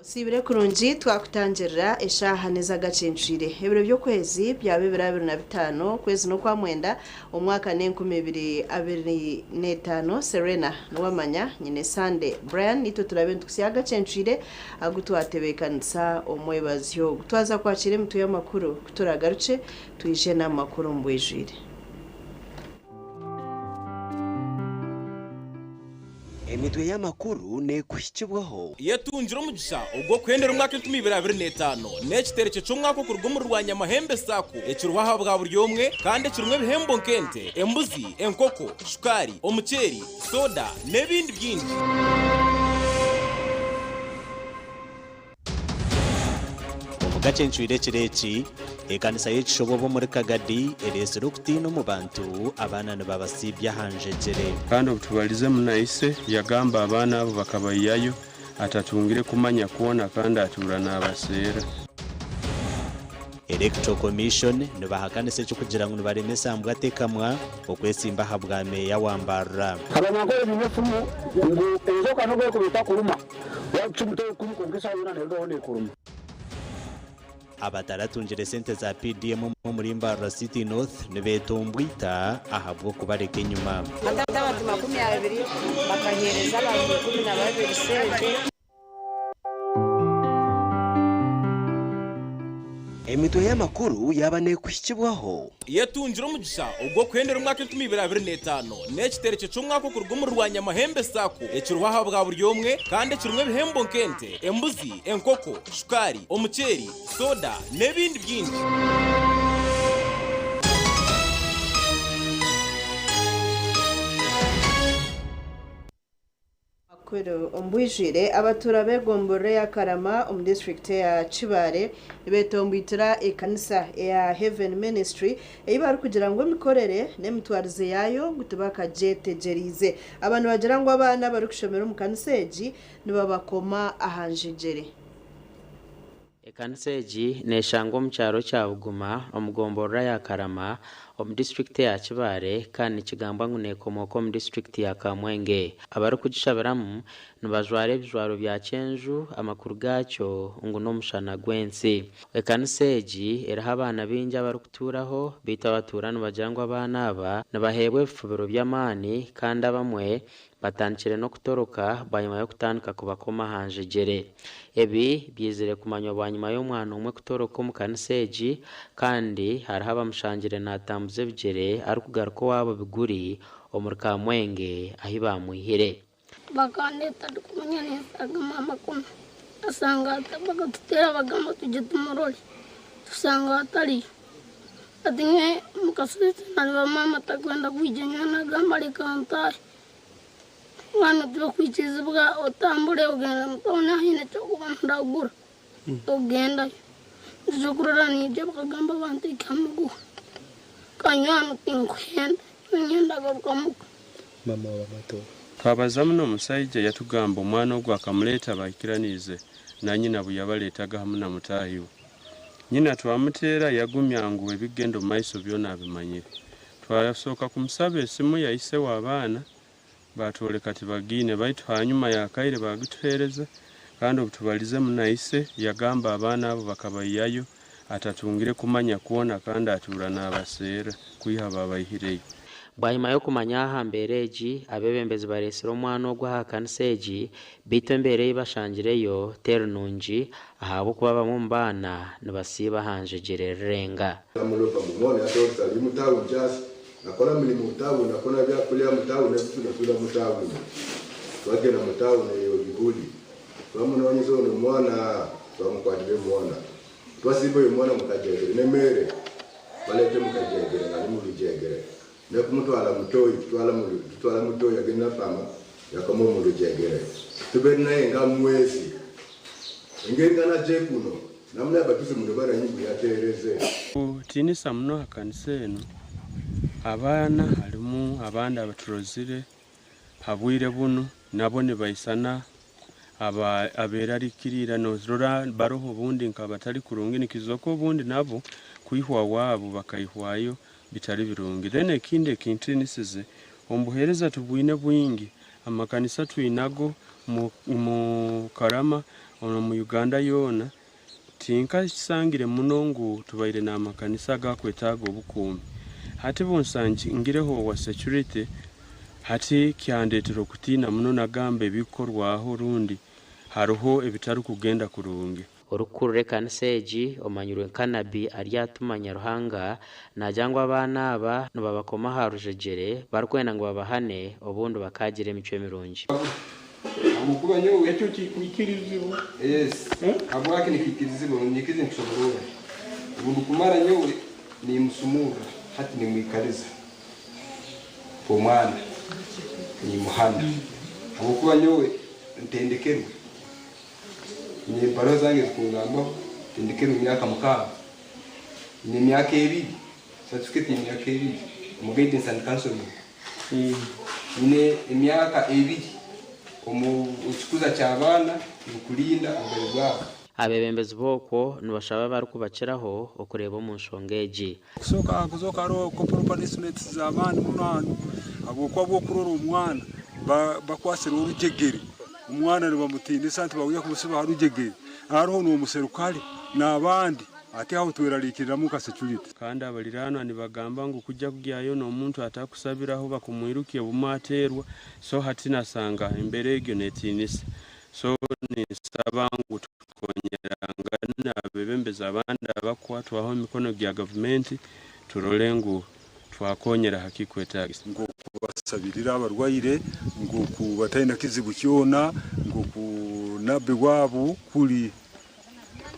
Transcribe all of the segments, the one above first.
Osiibire kurungi twakutangirira eshaaha n'ez'agacencwire. Ebiro by'okwezi byaba ebiro 25 okwezi n'okwamwenda omwaka n'e2025 Serena Nuwamanya nyine Sunday Brian nitwe turabe nitukutsya agacencwire agu twatebeekanisa omwebazyo ogu. Twaza kwakira emitwe y'amakuru kuturagarukye twije n'amakuru omu bwijwire. Emitwe y'amakuru neekuhikibwaho. Yetungire omugisha ogw'okuhendera omwaka 2025 n'ekitereke ky'omwaka okuruga omuri Rwanyamahembe Sacco ekiriho aha bwa buri omwe kandi ekirimu ebihembo nk'ente, embuzi, enkoko, shukaari, omuceeri, soda n'ebindi bingi. Omu gacencwire ekiro eki, ekanisa y'ekishobobo omuri Kagadi ereetsire okutiina omu bantu, abaana nibabasiibya aha njegyere. Kandi obutubalizemu na ise, yagamba abaana abo bakabaihayo, atatungire kumanya kwona kandi atuura nabaseera. Electoral Commission nibahakanisa eky'okugira ngu nibaremesa mbwa tekamwa okwetsimba aha bwa meeya wa Mbarara. Abanyankore baine efumu ngu enjoka n'obu erikuba etakuruma, Waakicumita orukumu kwonka eshaaha yoona neerugaho neekuruma. Abataratungire sente za PDM omuri Mbarara City North nibeetombwita ahabw'okubareka enyima. Hati abantu 20 bakaheereza abantu 12 sente. Emitwe y'amakuru yaaba neekuhikibwaho. Yetungire omugisha ogw'okuhendera omwaka 2025 n'ekitereke ky'omwaka okuruga omuri Rwanyamahembe Sacco ekiriho aha bwa buri omwe kandi ekirimu ebihembo nk'ente, embuzi, enkoko, shukaari, omuceeri, soda n'ebindi bingi. Amakuru omu bwijwire, Abatuura b'egomborora eya Karama omu disiturikiti eya Kibaale nibetomboitira ekanisa eya Heaven Ministry ei barikugira ngu emikorere n'emitwarize yaayo ngu tibakagyetegyereize. Aba nibagira ngu abaana abarikushomera omu kanisa egi nibabakoma aha njegyere. Ekanisa egi neshangwa omu kyaro kya Buguma omu gomborora ya Karama omu disiturikiti eya Kibaale kandi nikigambwa ngu nekomooka omu disiturikiti ya Kamwenge. Abarikugishabiramu nibajwara ebijwaro bya kyenju amakuru gaakyo ngu n'omushana gw'ensi. Ekanisa egi eriho abaana baingi abarikutuuraho beitu abatuura nibagira ngu abaana aba nibaheebwa ebifubiro by'amaani kandi abamwe Batandikire n'okutoroka bwanyima y'okutandika kubakoma aha njegyere. Ebi byizire kumanywa bwanyima y'omwana omwe kutoroka omu kanisa egi kandi hariho abamushangire natambuza ebigyere arikugaruka owaabo Biguri omuri Kamwenge ahi baamwihire. Bakandeeta ndikumanya ninsaga maama kunu asanga bakatuteera bagamba tugye tumurore tusanga atariyo. Hati nyowe mukasese nareeba maama atakwenda kwija nyowe nagamba reka ntaahe. Mbwenu tibakwikirizibwa otambure ogende omu tawuni haine ekyokuba ndagura ogendayo. Nza kurora naija bakagamba banteeke aha muguha. Kanywani tinkuhenda nyowe nyenda garuka muka. Twabazamu n'omusaija yatugamba omwana ogu akamuleeta bahikiraniize na nyina buyabaleetaga hamu na mutaahi we. Nyina twamuteera yagumya ngu ebikugenda omu maiso byona abimanyire. Twasooka kumusaba esimu ya ise w'abaana, baatwoleka tibagiine baitu hanyuma y'akaire baagituheereza kandi obutubalizemu na ise yagamba abaana abo bakabaihayo atatungire kumanya kwona kandi atuura naabaseera kwiha babaihireyo. Bwanyima y'okumanya aha mbeera egi, abeebembezi bareetsire omwana ogu aha kanisa egi beitu embeera ei bashangireyo teri nungi ahabw'okuba bamwe omu baana nibasiiba aha njegyere rirenga. Namulopa mumone ate otali mu town just nakola mulimu mu town nakona byakulya mu town nebitu mu town twagenda mu town eyo Biguli twamunonyeza ono omwana twamukwatire omwana twasiba oyo omwana mukajegere nemere balete mukajegere nga ali mulujegere nekumutwala mutoyi tutwala mutoyi agenda fama yakoma omulujegere tubere naye nga mwezi engeri nga naje kuno namuna abatuzi muno baranyimbu yatereze. Kutiinisa muno aha kanisa enu Abaana harimu abandi abaturozire ha bwire bunu nabo nibaisana aberarikiriira norora baroho obundi nkabatari kurungi nikizoka obundi nabo kwihwa waabo bakaihwayo bitari birungi. Then ekindi ekintinisize omu buheereza tubwine bwingi amakanisa twinago mu Karama omu Uganda yoona tinkakisangire muno ngu tubaire n'amakanisa agakwetaaga obukuumi. Hati bunsangireho owa security hati kyandetera okutiina muno nagamba ebikorwaho rundi hariho ebitarikugenda kurungi. Orikukurira ekanisa egi omanyirwe nka Nabbi Aryatumanya Ruhanga naagira ngu abaana aba nibabakoma aha rujegyere barikwenda ngu babahane obundi bakaagira emicwe mirungi. Habwokuba nyowe ekyo kikwikirizibwa. Yes. Habwaki nikikirizibwa? Nyikirize nkusobororre. Obu ndikumara nyowe nimusumurra hati nimwikaliza omwana nimuhana habwokuba nyowe ntendekerwe. Nyine ebaruha zange zikungambaho ntendekerwe emyaka 6. Nyine emyaka 2, certificate y'emyaka 2 omu guidance and counseling. Nyine emyaka 2 omu kikuza ky'abaana nkulinda obugabe bwabo. Abeebembezi b'okwo nibashaba abarikubakiraho okureeba omu nshonga egi. Kusooka hakuzooka hariho corporal punishments z'amaani muno hanu habwokuba bw'okurora omwana bakwasire orujegere omwana nibamutiinisa nti bakuja kumusiba aha rujegere hariho n'omuserukare n'abandi ati aho twerarikiriramu nka security. Kandi abaliraanwa nibagamba ngu kujja kugyayo n'omuntu atakusabiraho bakumwirukia obumwe ateerwa so hati nasanga embeera egyo netiinisa so ninsaba ngu tukonyerangane abebembezi abandi abakukwatwaho emikono gya gavumenti turole ngu twakonyera hakikwetagisa. Nk'okubasabirira abarwaire, nk'oku bataine kizibu kyona, nk'oku nabbi waabo kuri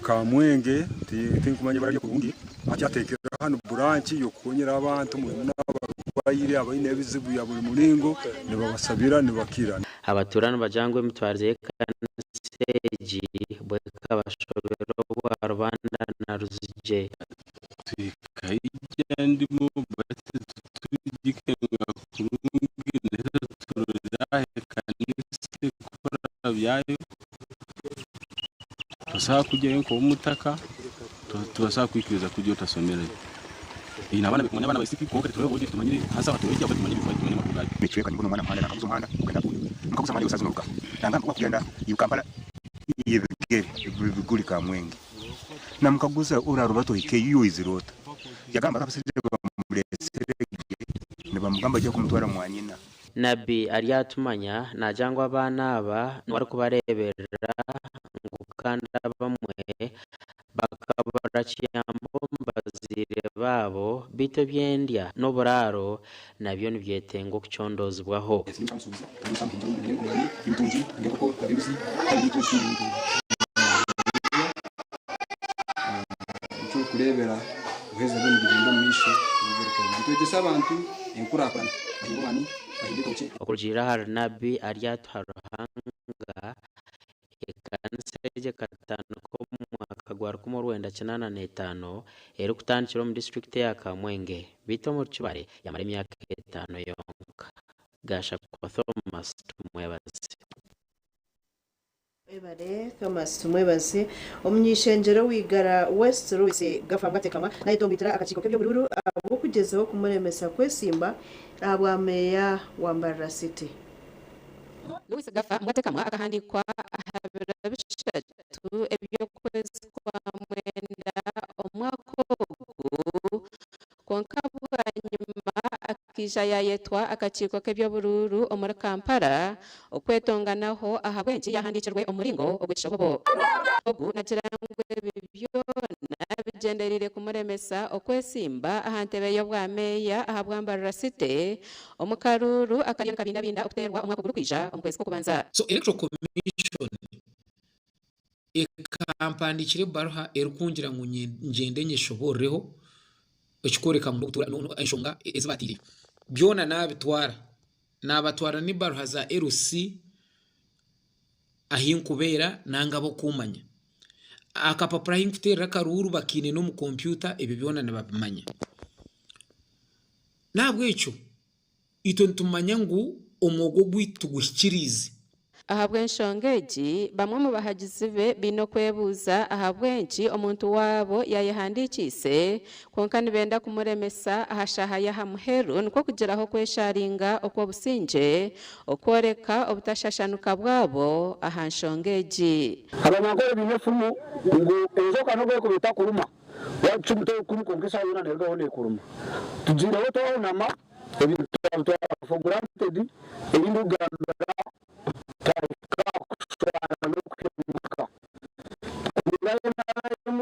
Kamwenge tinkumanya ibara rye kurungi akyatekera hanu buranchi y'okukonyera abantu muno abarwaire abaine ebizibu bya buli muringo nibabasabira nibakira. Abatuura nibagira ngu emitwarize y'ekanisa egi bwekabashobera obwa Rubanda na Ruzigye. Tukaija ndimu bati tutugikenga kurungi naye turorera aha ekanisa ekukora byayo tosobola kugyayo nk'omutaka tosobola kwikiriza kugya otasomereyo Ine abaana bekumanya abaana baisiki kwonka titureeba oburyo titumanyire haza abaturege abo tumanyire ebyo tumanyire amakuru gaabyo. Nicweka nimbona omwana muhanda nankaguza omuhanda kugenda Buuyo nkaguza omuhanda iwe saaha zinu orugaha nangamba wakugenda iwe Kampala yebigere biguri Kamwenge namukaguza oraruba tohikeyo iwe oizire ota yagamba hariho abasaija bamuretsire gye nibamugamba baija kumutwara mwanyina. Nabbi Aryatumanya naagira ngu abaana aba niwe arikubareeberera ngu kandi abamwe bakabura kiyamba omu bazaire baabo beitu eby'endya n'oburaaro nabyo nibyetenga okucondoozibwaho. Okurugiirira ahari Nabbi Aryatuha Ruhanga, ekanisa egi ekatandika omu mwaka gwa 1985 erikutandikira omu disiturikiti eya Kamwenge beitu omuri Kibaale yamara emyaka etaano yonka. Gashakwa Thomas Tumwebaze. Webare Thomas Tumwebaze. Omuny'eishengyero w'Igara West Louis Gafa Mbwatekamwa nayetomboitera akakiiko k'eby'oburuuru ahabw'okugyezaho kumuremesa kwesimba ahabwa meeya wa Mbarara City. Louis Gafa Mbwatekamwa akahandiikwa aha biro bishatu eby'okwezi kwa mwenda omwaka ogu Kwonka bwanyima akaija yaayetwa akakiiko k'eby'oburuuru omuri Kampala okwetonganaho ahabw'enki yaahandiikirwe omu muringo ogw'ekishobobo. Ogu naagira ngu ebi byona bigyendereire kumuremesa okwesimba aha ntebe y'obwa meeya ahabwa Mbarara City omu karuuru akariyo nikabindabinda okuteerwa omwaka ogurikwija omu kwezi kw'okubanza. So Electoral Commission Ekampandiikira ebaruha erikungira ngu ngyende nyeshoboororeho ekikworeka ngu enshonga ezi baataireyo byona naabitwara. Naabatwara n'ebaruha za LC ahi nkubeera nanga ab'okuumanya. Akapapura ahi nkuteerera akaruuru bakaine n'omu kompyuta ebyo byona nibabimanya. N'ahabw'ekyo itwe nitumanya ngu omwogo gwaitu tuguhikiriize. Ahabw'enshonga egi, bamwe omu bahagizi be baine okwebuuza ahabw'enki omuntu waabo yaayehandiikiise kwonka nibenda kumuremesa aha shaaha y'aha muheru nikwo kugiraho okwesharinga okw'obusingye okworeka obutashashanuka bwabo aha nshonga egi. Abanyankore baine efumu ngu enjoka n'obu erikuba etakuruma, waagicumita orukumu kwonka eshaaha yoona neerugaho neekuruma. Tugiireho twahunama, ebintu twabitwara for granted, ebi ndikugambira twahika aha kushwana n'okuhemuka. Tukunga NRM,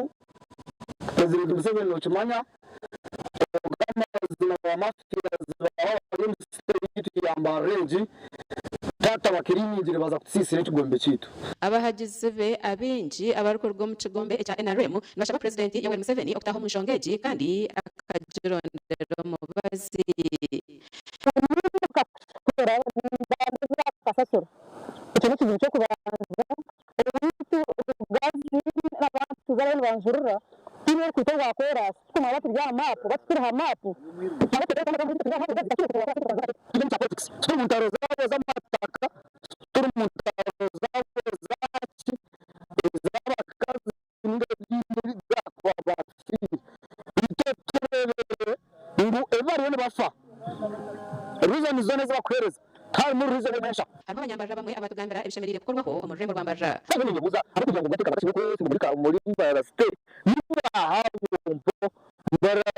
President Museveni nokimanya, kwonka amazima ba mafias baba bari omu state yaitu ya Mbarara egi, taata bakiriiningire baza kutusiisira ekigombe kyaitu. Abahagizi be abaingi abarikuruga omu kigombe ekya NRM nibashaba Purezidenti Yoweri Museveni okutaaha omu nshonga egi kandi akagirondera omubazi. Niimuka kushwera nimbandiza kasasiro. Ekyo n'ekizibu ky'okubanza. Owaitu Rugazi n'abantu bariyo nibanjurira tihaine orikwita owa koraasi tukumara turi aha maapu bati turi aha maapu. Tituri mu ntaro zaabo z'amataka, tituri mu ntaro zaabo zaki, ez'abakazi ninga ebindi ebi baakuba baafiire. Itwe tureebere ngu ebi bariyo nibafa, reason zoona ezi bakuheereza, tiharimu reason emwe nsha. Hariho abanyambarara abamwe abaatugambira ebishemereire kukorwaho omu rurembo rwa Mbarara. Mbwenu ninyebuuza, abarikugira ngu Gateka bakakirwe kwesimba omuri Mbarara City nibaha abo mpo? Mbarara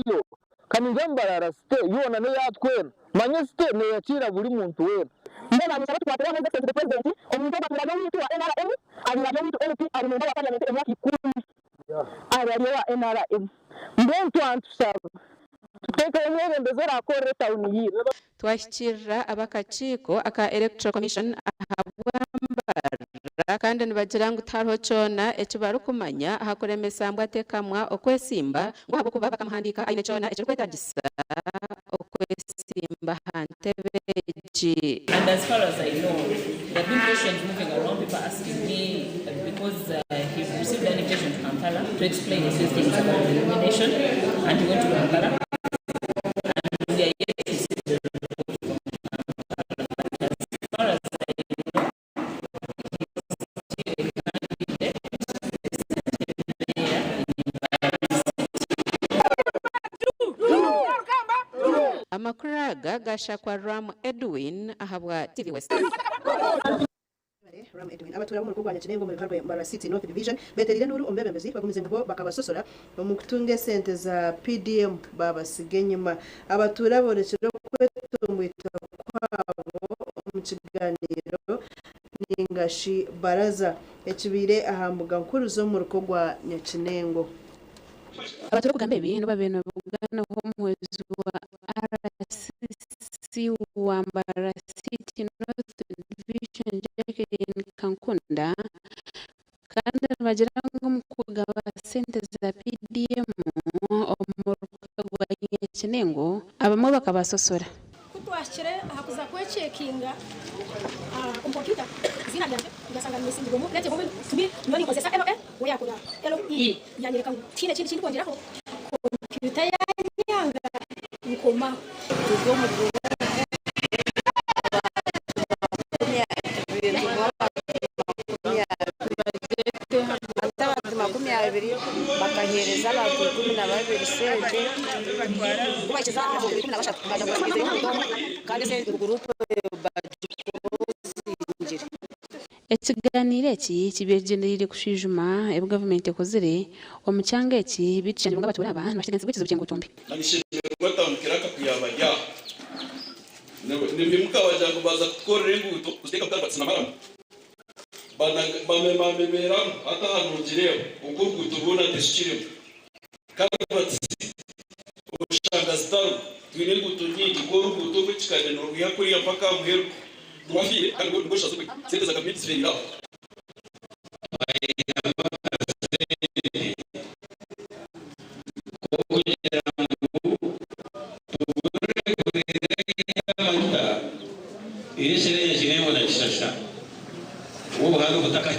neyo Ka ningira Mbarara City yoona neya twena. Manya City neyakiira buri muntu weena. Mbwenu ninsaba tukwatire hamwe His Excellency the President, omuntu ogu atuura ari owaitu wa NRM, abaire ari owaitu MP, ari memba wa parliament emyaka ikuumi, ari ari owa NRM. Mbwenu twaba nitushaba tuteekeho omwebembezi oraakorere etawuni yaitu. Twahikirira ab'akakiiko aka Electoral Commission ahabwa Mbarara kandi nibagira ngu tihariho kyona eki barikumanya aha kuremesa Mbwatekamwa okwesimba ngu ahabw'okuba bakamuhandiika aine kyona ekirikwetaagisa okwesimba aha ntebe egi. And as far as I know, there have been questions moving around, people asking me because he received an invitation to Kampala to explain a few things about the nomination, and he went to Kampala. And we are yet to receive the report from Kampala. But as far as I know, he is still a candidate, the mayor in Amakuru aga gashakwa Ram Edwin ahabwa TV West. Ram Edwin. Abatuura b'omu rugo rwa Nyakinengo omuri Mbarwe, Mbarara City North Division beetereire enduuru omu beebembezi bagumize ngu bo bakabasosora omu kutunga esente za PDM baabasiga enyima. Abatuura boorekire okwetomboita kwabo omu kigaaniiro ninga shi baraza ekibaire aha mbuga nkuru z'omuruka ogwa Nyakinengo. Abatuura okugamba ebi n'obu babaire nibabuganaho omuhwezi wa RCC wa Mbarara City North Division Jacqueline Kankunda kandi nibagira ngu omu kugaba sente za PDM omu muruka gwa Nyakinengo abamwe bakabasosora. Ku twahikire aha kuza kwekyekinga aha omu kompyuta, eiziina ryangye ryashanga rimisiingirwemu leeta emwe tubiri, nyowe ninkozesa LA, we yaakora LE. Yaanyereka ngu tihaine ekindi eki ndikwongyeraho. Kompyuta yaanyanga nkomaho. Hati abantu 20 bakaheereza abantu 12 sente kubakiza aha 13 baaza kubakiza omuntu omwe kandi esente guruupu bagiclosingire. Ekiganiiro eki kibaire kigyendereire kushwijuma ebi gavumenti ekozire omu kyanga eki beitu kishangirwe ngu abatuura aba nibateganisibwa ekizibu ky'enguuto mbi. Nanishemererwa tawuni kiraka kuyaba ryaho nibimuka bagira ngu baza kutukorera enguuto kuziteeka kutandika maramu bamemamemeramu hati aha nongireeba kwonka oruguuto rwona teshukiremu kandi batisi oshanga zitariho twine enguuto nyingi nk'oruguuto orw'ekikande nirwiha kuriya mpaka aha muheru rwafiire kandi nirwo rushazirwe sente za gavumenti ziferire aho. Kugira ngu tugure amajuta ereshere Nyakinengo na Kishasha obu hariho obutaka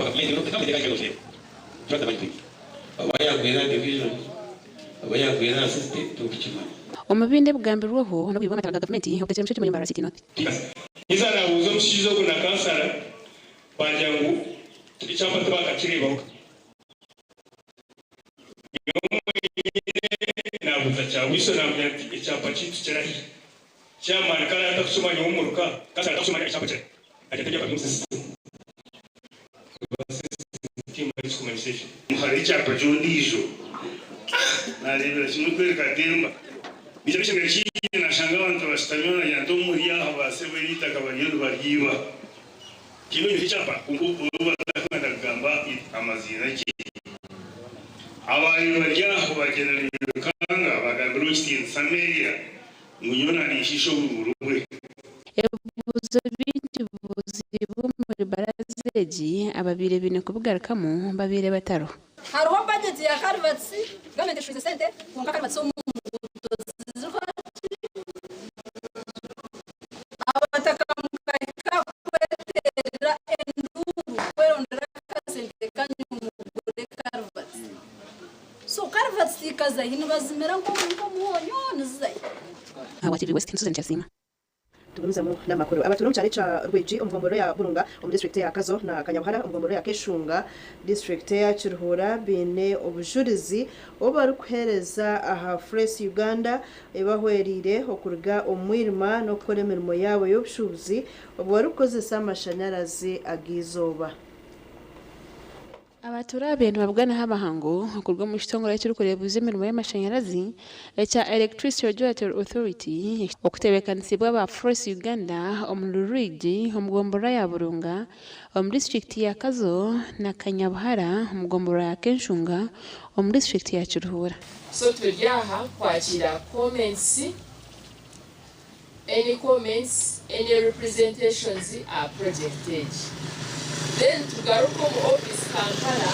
oba yagwera division oba yagwera aha city turikukimanya. Omu bindi ebigambirweho n'obwibi bw'amataka ga gavumenti okutekyera omushekye omuri Mbarara City North. Haza naabuuza omushaija ogwo na kansara baagira ngu ekyapa tibakakireebaho. Nyowe mwenyine naabuuza Kyawiso naamugira nti ekyapa kyaitu kirahi? Chairman kare atakusoma nyowe omuruka, kansara atakusoma ekyapa kirahi? Agira ati ebyapa biri omu system. Hariho ekyapa ky'ondiijo naareebera kimwe ku eri katemba. Naija n'ekiniga kingi naashanga abantu bashutami nagira nti omuri aha baasebo eri eitaka bariyo nibaryiba. Haine oineho ekyapa kwonka ou batarikwenda kugamba amaziina gye. Abaabaire bari aho baagyenda nibairukanga baagambira ow'ekitiinisa Meeya ngu nyowe naaninshiisha oburuuru bwe. Ebibuuzo bingi bibuuziibwe omuri baraza egi, ababaire baine kubigarukamu babaire batariho. Hariho bajeti ya Karivatsi, gavumenti eshwize sente kwonka Karivatsi omu nguuto zirikukora ki? Abataka mukahika aha kweteerera enduuru kwerondera akasente kanyu mugure Karivatsi. So Karivatsi tikazahi nibazimira nk'omwonyo nizizahi. Ahabwa TV West, Susan Kyasiima. Tugumizamu n'amakuru. Abatuura omu kyaro ekya Rwigi omu gomborora ya Burunga omu disiturikiti eya Kazo na Kanyabuhara omu gomborora ya Keshunga, disiturikiti eya Kiruhura baine obujurizi obu barikuheereza aha Fresh Uganda ebahwereire okuruga omu mwirima n'okukora emirimo yaabo y'obushuubuzi obwo barikukozesa amashanyarazi ag'eizooba. Abatuura ababaire nibabuganaho abahangu okuruga omu kitongore ekirikureebuza emirimo y'amashanyarazi ekya Electricity Regulatory Authority okutebeekanisiibwe aba Force Uganda omuri Rwigi omu gomborora ya Burunga omu disiturikiti ya Kazo na Kanyabuhara omu gomborora ya Kenshunga omu disiturikiti ya Kiruhura. So turi aha kwakiira comments, any comments, any representations aha project egi. Then tugaruke omu office Kampala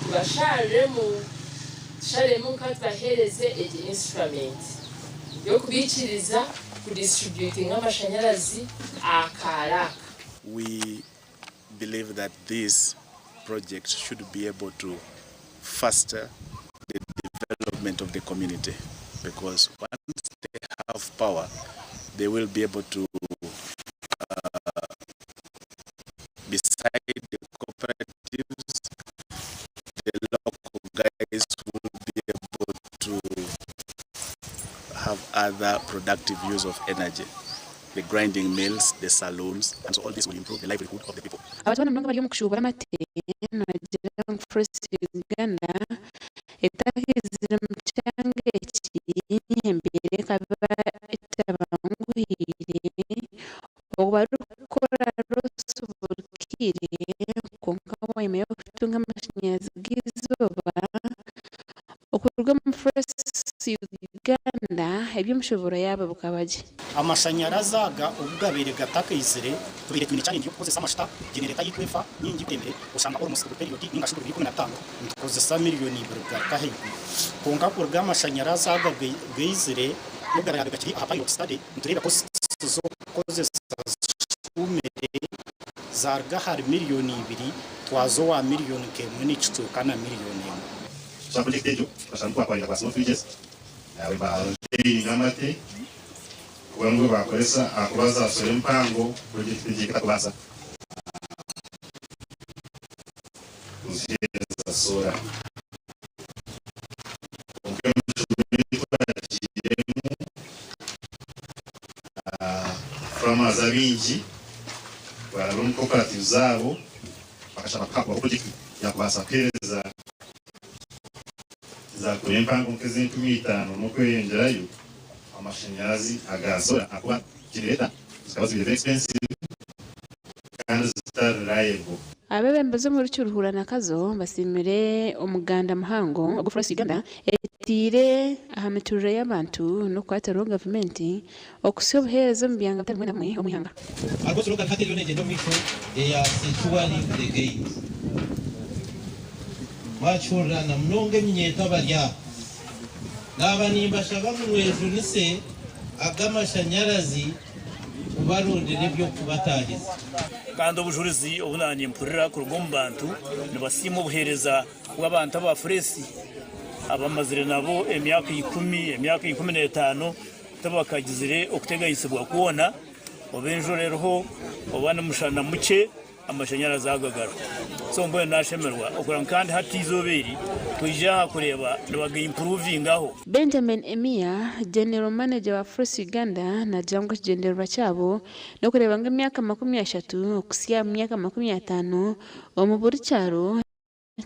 tubashariremu, tusharemu nka tubahereze egi instrument y'okubaikiriza ku distributinga amashanyarazi aha kaaro aka. We believe that this project should be able to faster the development of the community because once they have power, they will be able to, beside the cooperatives, the local guys will be able to have other productive use of energy. The grinding mills, the saloons, and so all this will improve the livelihood of the people. Abantu bana munonga abari omu kushuubura amate nibagira ngu Forest Uganda etahaizire omu kyanga eki embeera ekaba etabanguhiire obwo barikukora rosi buri kaire kwonka bwanyima y'okutunga amashanyarazi g'eizooba okuruga omu Forest Uganda eby'omushuburo yaabo bikaba gye. Amashanyarazi aga obu gabaire gatakaizire, tubaire twine challenge y'okukozesa amashuta, generator yaitu efa nyingi kuremire, oshanga almost buri period ninga shi buri 15 nitukozesa miriyoni ibiri kugaruka ahaiguru. Kwonka kuruga amashanyarazi aga gaizire, n'obu garaabe gakiri aha pilot study, nitureeba costs z'okukozesa zishuumire zaruga ahari miriyoni ibiri twaza owa miriyoni nk'emwe n'ekicweka na miriyoni emwe. So aha project egyo tukashanga twakwayira ba small fridges Bateire amate kuba ngu bakoresa ahakuba za sora empango purojekiti egi etakubaasa kuziheereza soora. Kwonka emishomo ei twagiiremu farmers abaingi baraba omu cooperative zaabo bakashaba kuhakubaho purojekiti yakubaasa kuheereza Zaakora empango nk'ez'enkumi itaano n'okweyongyerayo, amashanyarazi aga solar ahakuba generator zikaba zibaire very expensive kandi zitari reliable. Abeebembezi omuri Kiruhura na Kazo basiimire omuganda muhango ogu Forest Uganda etaire aha miturire y'abantu n'okukwatiraho gavumenti okuhitsya obuheereza omu byanga bitari bimwe na bimwe omu ihanga. Hariho slogan hati eriyo negyenda omu maisho eya Securing the Gains. Mwakihurira na munonga eminyeeto abari aha. Naaba nimbashaba ngu mwejunise ag'amashanyarazi kubarondera eby'okubataahiza. Kandi obujurizi obu naaba nimpurira kuruga omu bantu nibasiima obuheereza bw'abantu aba Furesi. Abamazire nabo emyaka ikumi, emyaka 15 tibakagizire okuteganisibwa kwona, oba enjura eriho oba n'omushana mukye amashanyarazi aga gariho. So mbwenu nashemerwa okureba ngu kandi hati eizooba eri twija aha kureeba nibagaimpuruvingaho. Benjamin Emiya, General Manager wa Frost Uganda naagira ngu ekigyendererwa kyabo n'okureeba ngu emyaka 30 okuhitsya aha myaka 50 omu buri kyaro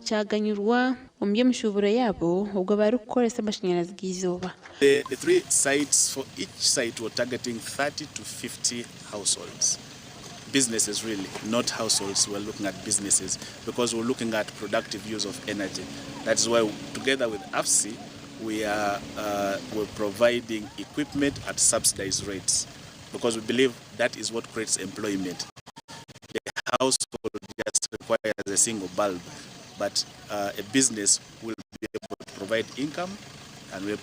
kyaganyurwa omu by'emishuuburo yaabo obwo barikukoresa amashanyarazi g'eizooba. The three sites for each site we're targeting 30 to 50 households, businesses really, not households, we're looking at businesses because we're looking at productive use of energy. That is why together with AFSI we are we're providing equipment at subsidized rates because we believe that is what creates employment. The household just requires a single bulb, but a business will be able to provide income and will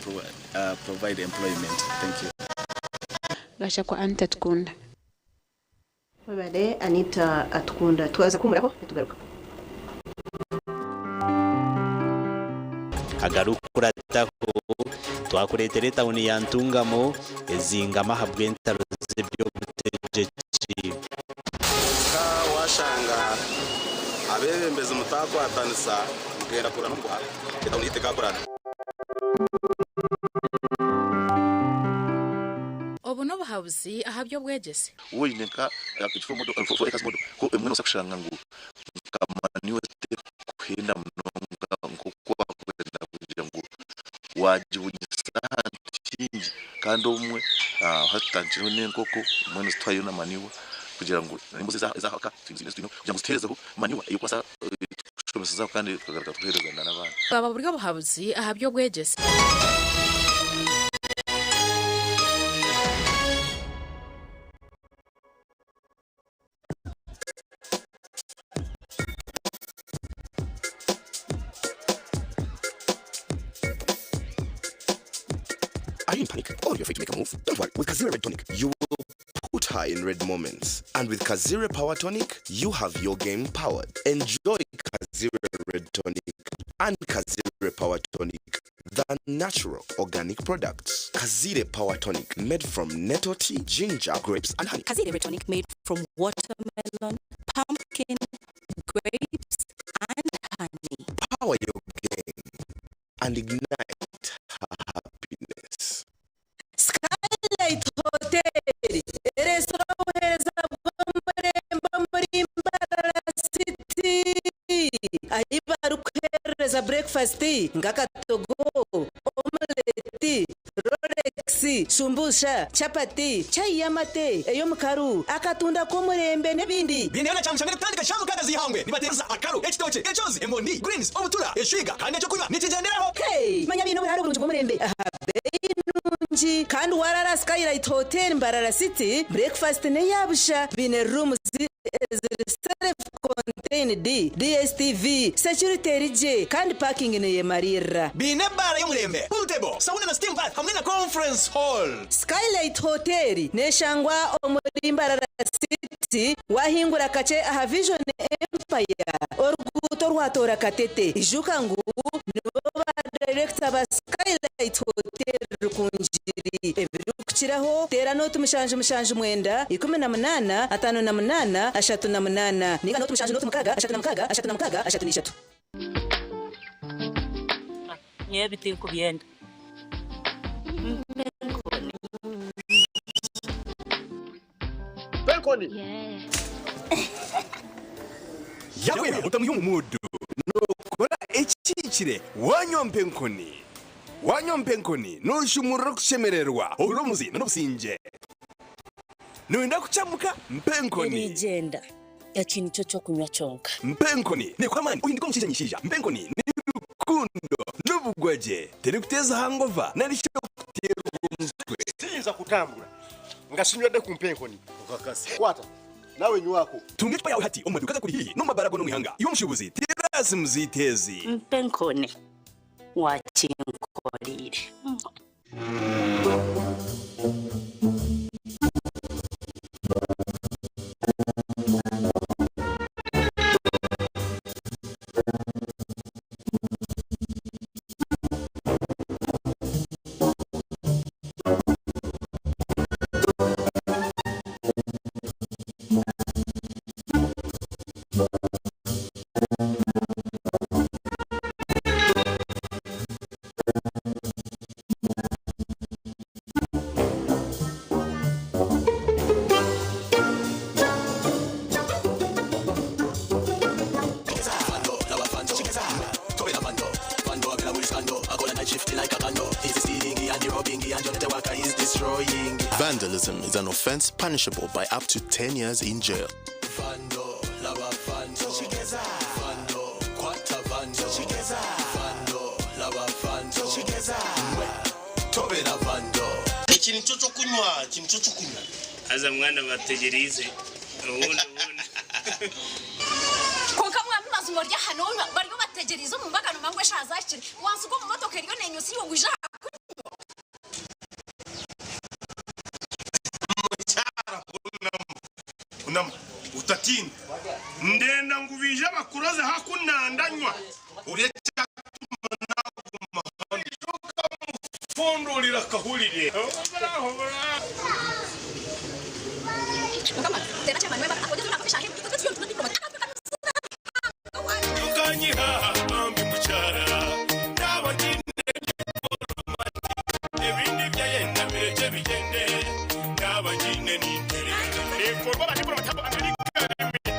provide employment. Thank you. Gashakwa Anita Atukunda. Webale Anita Atukunda. Twaza kuhumuraho nitugaruka. Agarikukurataho, twakureetera etauni ya Ntungamo ezingami ahabw'entaro z'eby'obutegyeki. Kwonka waashanga abeebembezi mutaakwatanisa mugenda kurwana omuguha, etauni yaitu tekaakurana. Obu n'obuhabuzi aha by'obwegyese. Woine nka ekifo model, 4 acres model, ku emwe nobaasa kushanga ngu nka manure terikuhenda munonga nk'oku wakwenda kugira ngu wagibunyisa ahantu haingi kandi obumwe hatutandikireho n'enkoko mbwenu zituhayo na manure kugira ngu n'embuzi ez'ahaka twine kugira ngu zituherezeho manure ey'okubaasa kushomesezaho kandi tukagaruka tuheereza n'abaana. Bwaba buri obuhabuzi aha by'obwegyese. Are you in panic or you're afraid to make a move? Don't worry, with Kazira Red Tonic, you will put her in red moments. And with Kazira Power Tonic, you have your game powered. Enjoy Kazira Red Tonic and Kazira Power Tonic, the natural organic products. Kazire Power Tonic, made from nettle tea, ginger, grapes, and honey. Kazire Red Tonic, made from watermelon, pumpkin, grapes, and honey. Power your game and ignite her happiness. Skylight Hotel ereetsire obuheereza bw'omurembe omuri Mbarara City ahi barikuheereza breakfast nk'akatogo, omelette, rolex, shumbusha, chapati, chai y'amate, ey'omukaru, akatunda k'omurembe n'ebindi. Biine na kyamushana erikutandika shaaha mukaaga z'eihangwe. Nibateereza akaru, ekitookye, ekyozi, emondi, greens, obutura, eshwiga kandi n'ekyokunywa nikigyenderaho. Hey! Manya biine oburaro burungi bw'omurembe aha beeyi nungi kandi waarara aha Skylight Hotel Mbarara City, breakfast n'eya busha. Biine rooms eziri self contained, DSTV, security eri gye kandi parking neyemariirira. Biine ebaara y'omurembe, pool table, sauna na steam bath hamwe na conference hall. Skylight Hotel neshangwa omuri Mbarara City wahingura kakye aha Vision Empire oruguuto orwatoora Katete. Ijuka ngu nibo ba dayirekita ba Skylight Hotel Rukungiri. Ebirikukiraho teera nooti 779 18 58 38 ninga nooti 7 nooti 6 36 36 33. Nyowe ebi tinkubyenda. Mpa enkoni! Yakwera otamuha omu muudu. Nookora ekihikire waanywa mpa enkoni. Waanywa mpa enkoni nooshumurura okushemererwa, ohurira omuzi n'obusingye. Nooyenda kucamuka? Mpa enkoni. Erigyenda, eki nikyo ky'okunywa kyonka. Mpa enkoni neekuha amaani ohinduke omushaija nyishaija. Mpa enkoni ni rukundo n'obugwagye. Terikuteeza hangova nari shi okuteerwa omutwe. Tiyinza kutambura nga sinywedde ku mpa enkoni. Kwata nawe nywako. Tunga ecupa yaawe hati omu maduuka agakuri haihi n'omu mabaara goona omu ihanga. Iwe omushuubuzi, teera simu zaitu ezi. Mpa enkoni wakinkoreire. Destroying. Vandalism is an offense punishable by up to 10 years in jail. Vando, lava vando. Vando, kwata vando. Vando, lava vando. Mwe, tobera vando. Iki nicyo cyo kunywa, iki nicyo cyo kunywa. Aza mwana bategerize ubundi ubundi. Konka mwami mazima rya hano bariyo bategerize omu mbaga nomangwe eshazakire wansi gwo mu motoka eriyo nenyusi yo ngwija. Mukyara unama utatinda ndenda ngubije abakuroze hakunandanywa urecyatuma naguma hano ukamufundurira akahurire. Tukanyiha bambi mukyara nabagine ebindi byayenda bireke bigende nabagine nintere ekorwa abadipolomata ba Amerika Limited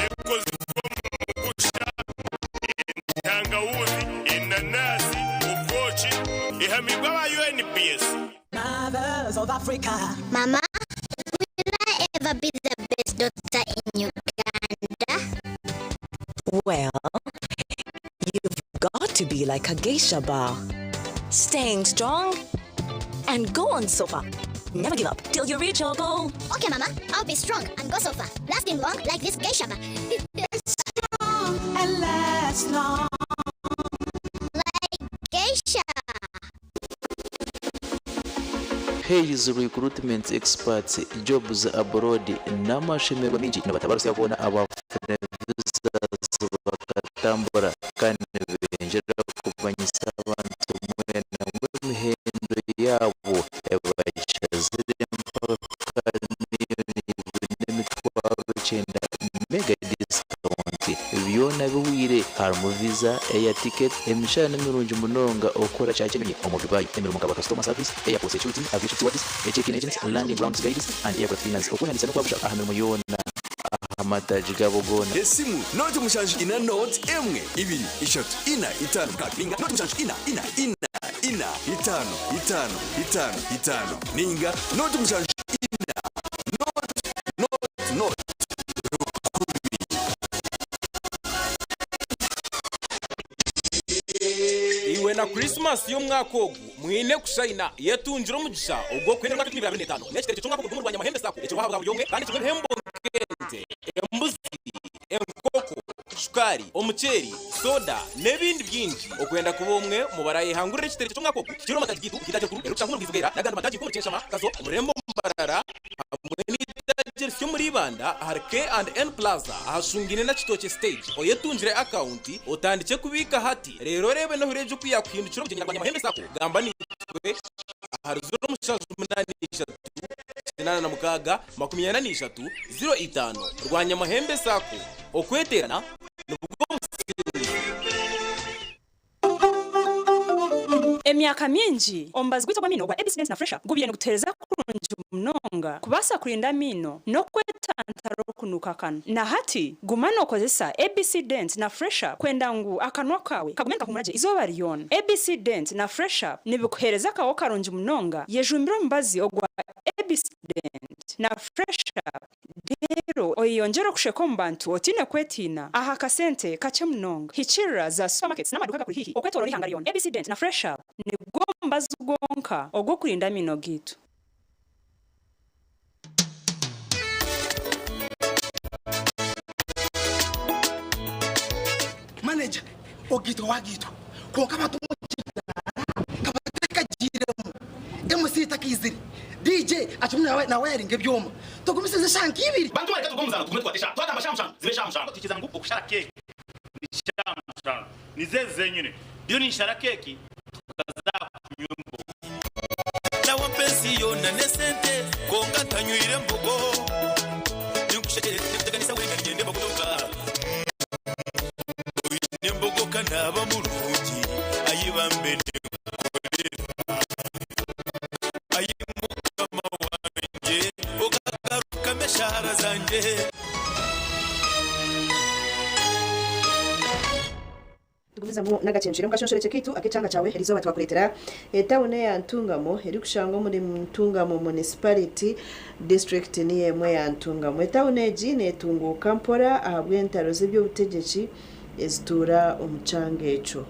ekozwa mu gusha intangawuzi, inanasi, ubwoki, ihamirwa aba UNPS. Mothers of Africa. Mama, will I ever be the best doctor in Uganda? Well, you've got to be like a geisha bar. Staying strong and go on so far. Never give up till you reach your goal. Okay, Mama, I'll be strong and go so far. Lasting long like this geisha bar. Strong and last long. Like geisha. Hayes Recruitment Experts Jobs Abroad n'amashemerwa mingi nibatabarusiya kubona abafuna visas bakatambura kandi benjera kumanyisa abantu mwena emihendo yabo ebashazire mpaka 2,900,000 mega discount byona bihwire harimu visa, air ticket, emishahara n'emirungi munonga okukora kyakinyonyi omu Dubai, emirimo nka customer service, airport security, aviation stewards, check-in agents, landing grounds guides and aircraft cleaners. Okwehandisa n'okwabusha aha mirimo yoona aha mataji gabo goona. Esimu 074 1 2 3 4 5 6 noti 7 4 4 4 4 5 5 5 5 ninga noti 7 4 0 0 0. Iwe na Christmas y'omwaka ogu mwine kushayina yetungire omugisha ogwo kwenda mwaka 2025 n'ekiterekyo ky'omwaka ogu gw'omurwanya mahembe sako ekirwahabwa buri omwe kandi kimwe ebihembo nk'ente, embuzi, enkoko, shukaari, omuceeri, soda n'ebindi bingi. Okwenda kuba omwe mubarayehangurira ekiterekyo ky'omwaka ogu kikiri omu mataagi gitu nk'itaagi erikuru erikushangwa omu Rwizibwera n'agandi mataagi nk'omu Kyeshama, Kazo, Omurembo, Mbarara hamwe n'itaagi erisi omuri Ibanda ahari K&N Plaza ahashungine na Kitookye stage. Oyetungire akawunti otandike kubiika hati reero oreebe nohura egyo oku yakuhindukira omugenyi rwanya mahembe sako. Gamba nitwe ahari 078 86 43 05. Rwanya mahembe sako, okweterana nibwo businzi. Emyaka mingi omubazi gwitwa gw'amino gwa ABC Dent na Fresha gubiire nigutuheereza kurungi munonga kubaasa kurinda amino n'okwetantara okunuka akanwa. Na hati guma nookozesa ABC Dent na Fresha kwenda ngu akanwa kawe kagume nikahumura gye izooba ryona. ABC Dent na Fresha nibikuheereza akaho karungi munonga. Yejumbire omubazi ogwa ABC Dent na Fresha rero oyeyongyere okusheka omu bantu otiine kwetiina aha kasente kakye munonga. Hikirira za supermarkets n'amaduuka agakuri haihi okwetoorora eihanga ryona. ABC Dent na Fresha nigwo mubazi gwonka ogw'okurinda amino gaitu. Manager ogitwa wagitwa kwonka abantu kabatakagiiremu MC takaizire DJ akimwe nawe nawe yaringa ebyoma tugumisize eshaaha nk'ibiri. Bantu bareka tugume omuzano tugume tukwate eshaaha twagamba shaaha 7 zibe shaaha 7 tukiza ngu okushara keeki ni shaaha 7 nizezi zenyine ndiyo ninshara keeki tukaza kunywa embogo. Nawe mpensi yona nesente konka ntanywire embogo ninkushekere nikuteganisa wenga ninyenda embogo yonka oine embogo kanaba murungi ayibambe ninkorera ayi mukama wangye okagarukamo eshahara zangye. Tugumize. Tugumizamu n'agacencwire omu kashonshorekye kaitu ak'ekyanga kyawe erizooba twakureetera etauni eya Ntungamo erikushangwa omuri Ntungamo Municipality, disiturikiti niyo emwe eya Ntungamo. Etauni egi netunguuka mpora ahabw'entaro z'eby'obutegyeki ezituura omu kyanga ekyo.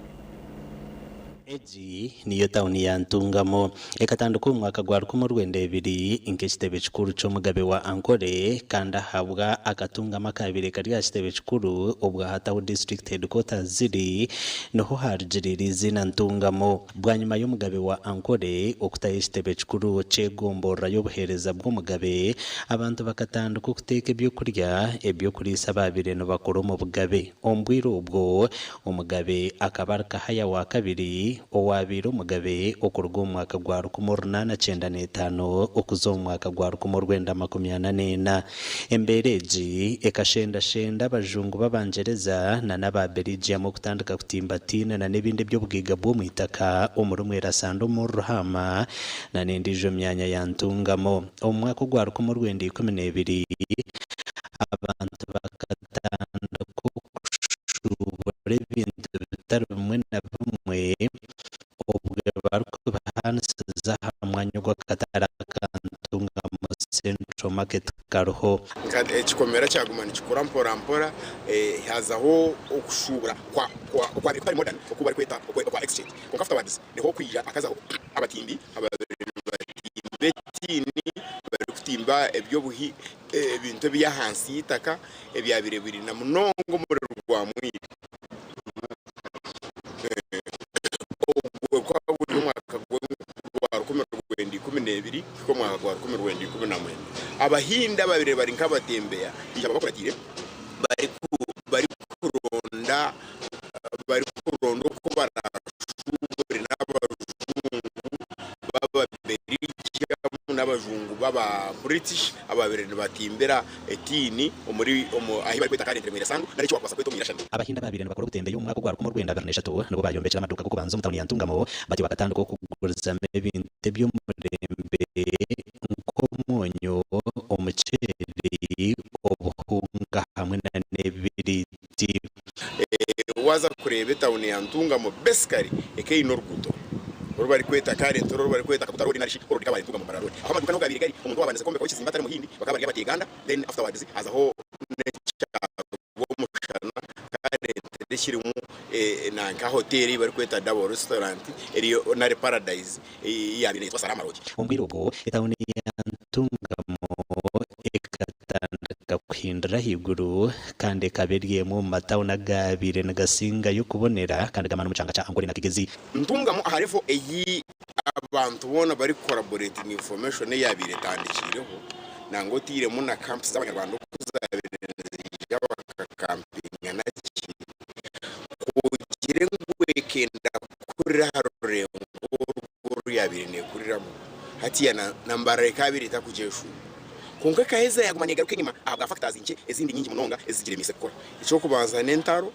Egi niyo tauni ya Ntungamo. Ekatandika omu mwaka gwa 1902 nk'ekitebe kikuru ky'omugabe wa Ankole kandi ahabwa akatungamo akaabaire kari aha kitebe kikuru obwahati ahu District Headquarters ziri niho haarugiriire eiziina Ntungamo. Bwanyima y'omugabe wa Ankole okutayo ekitebe kikuru ky'egomborora y'obuheereza bw'omugabe, abantu bakatandika okuteeka ebyokurya eby'okuriisa abaabaire nibakora omu bugabe. Omu bwire obwo, Omugabe akaba ari Kahaya wa kabiri owaabaire omugabe okuruga omu mwaka gwa 1895 okuza omu mwaka gwa 1944. Embeera egi ekashendashenda abajungu b'Abangyereza na n'aba Beligium okutandika kutimba tiina na n'ebindi eby'obugaiga bw'omu itaka omuri Mwerasanda omuri Ruhaama na n'endiijo myanya ya Ntungamo. Omu mwaka ogwa 1912, abantu bakatandika okushuubura ebintu bitari bimwe na bimwe obwe barikubihaanisiza aha mwanya ogu akatare aka Ntungamo Central Market kariho. Ekikomera kyaguma nikikura mpora mpora, hazaho okushuubura okwabaire kutari modern oku barikweta okwa exchange. Kwonka afterwards niho kwija hakazaho abatimbi ababaire nibatimba etiini, barikutimba eby'obuhi ebintu eby'ahansi y'eitaka ebyabaire biri na munonga omuri Rwamwiri. Ogwo gukaba guri omwaka gwa 1912 kuhika omwaka gwa 1919. Abahindi ababaire bari nk'abatembeya baija babakuratiire barikuronda barikuronda oku baraashuubure n'abajungu b'Ababeligiamu n'abajungu b'aba British ababaire nibatimbira etiini omuri omu ahi barikweta currently Mwirasango nari eki wakubaasa kweta Omwirashana. Abahindi abaabaire nibakora obutembeyi omu mwaka ogwa 1923 nibo baayombekire amaduuka g'okubanza omu tauni ya Ntungamo batyo bakatandika okugurizamu ebintu eby'omurembe nk'omwonyo, omuceeri, obuhunga hamwe na n'ebibiriiti. Waaza kureeba etauni ya Ntungamo basically eka eine oruguuto oru barikweta current oru barikweta Kaguta road narishi oruri Kabale Ntungamo Mbarara road. Ahu amaduuka niho gaabaire gari, omuntu owaabandize kwombekaho ekizimbe atari muhindi bakaba bari Abateeganda then afterwards hazaho n'ekyaro Rwomushana current ekirimu nanka hoteeri ei barikweta Double Restaurant eriyo nari Paradise eyaabaire neeyetwa Salama Lodge. Omu bwire obwo etauni ya Ntungamo ekatandika kuhindura ahaiguru kandi ekaba eri emwe omu matauni agaabaire nigasingayo kubonera kandi gamaani omu kyanga kya Ankole na Kigezi. Ntungamo aha level ei abantu boona bari collaborating information eyaabaire etandikiireho nangwa otairemu na camps z'abanyarwanda oku zaabaire niziija bakakampinga naki ku ogire ngu ekenda kukurira aha rurengo orwo oru yaabaire neekuriramu hatiiya na Mbarara ekaabaire etakugyeshuuma. Kwonka ekaheza yaaguma neegaruka enyima ahabwa factors nkye ezindi nyingi munonga ezigiremeise kukura. Eky'okubanza n'entaro,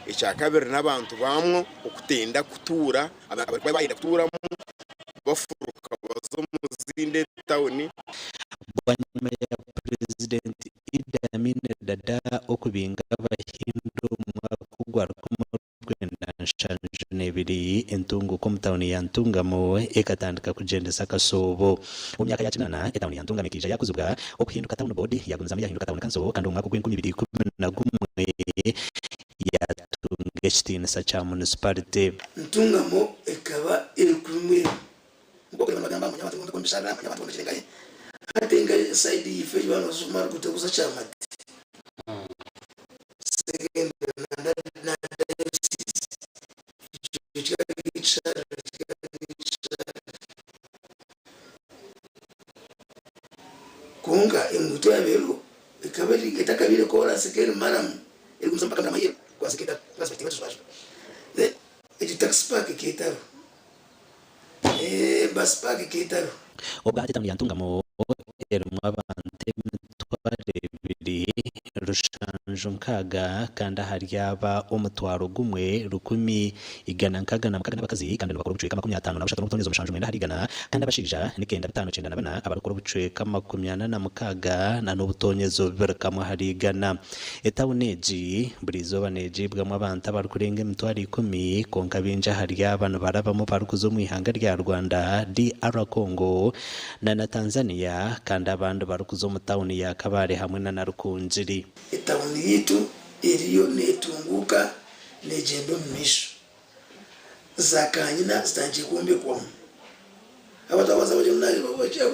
ekyakabiri n'abantu baamwo okutenda kutuura, abarikuba bayenda kutuuramu bafuruka baza omu zindi etawuni. Bwanyima ya Purezidenti Idi Amin Dada okubinga Abahindi omu mwaka ogwa 1972, entunguka omu tauni ya Ntungamo ekatandika kugyendesa akasoobo. Omu myaka ya kinaana, etauni ya Ntungamo ekaija yakuzibwa okuhinduka Town Board, yagumizamu yahinduka Town Council kandi omu mwaka ogw'enkumi ibiri ikumi na gumwe yatunga ekitiinisa kya Municipality. Ntungamo ekaba eri kubi mbwenu Nk'oku nibagamba manya abantu nibombeka omu bisharara, manya abantu bombekire nkahe. Hati nka side yife eyi banoza oruguuto kuza Kyamate, secondary na diocese, ekyo kikaba kiri ekisharara, kikaba kiri ekisharara. Kwonka enguuto eyaaba eriho ekaba eri etakabaire koorasi ekaba eri maramu erikugumizamu mpaka Muramahiru kubaasa kuteeba kijwajwa. Then egyo taxi park ekaba etariho. Bus park ekaba etariho. Obwahati etauni ya Ntungamo erimu abantu emitwaro ebiri rushanju. 76 kandi ahari aba 1,146 n'abakazi kandi nibakora obucweka 53 n'obutonyezo 79 ahari igana kandi abashaija ni 9594 abarikukora obucweka 46 na n'obutonyezo 21 ahari igana. Etawuni egi buri izooba neegiibwamu abantu abarikurenga 100,000 kwonka baingi ahari aba nibarabamu barikuza omu ihanga rya Rwanda, DR Congo na na Tanzania kandi abandi barikuza omu tawuni ya Kabale hamwe na na Rukungiri. Etawuni yaitu eriyo netunguuka negyenda omu maisho. Za kanyina zitandikire kwombekwamu. Abantu abaza bagire ngu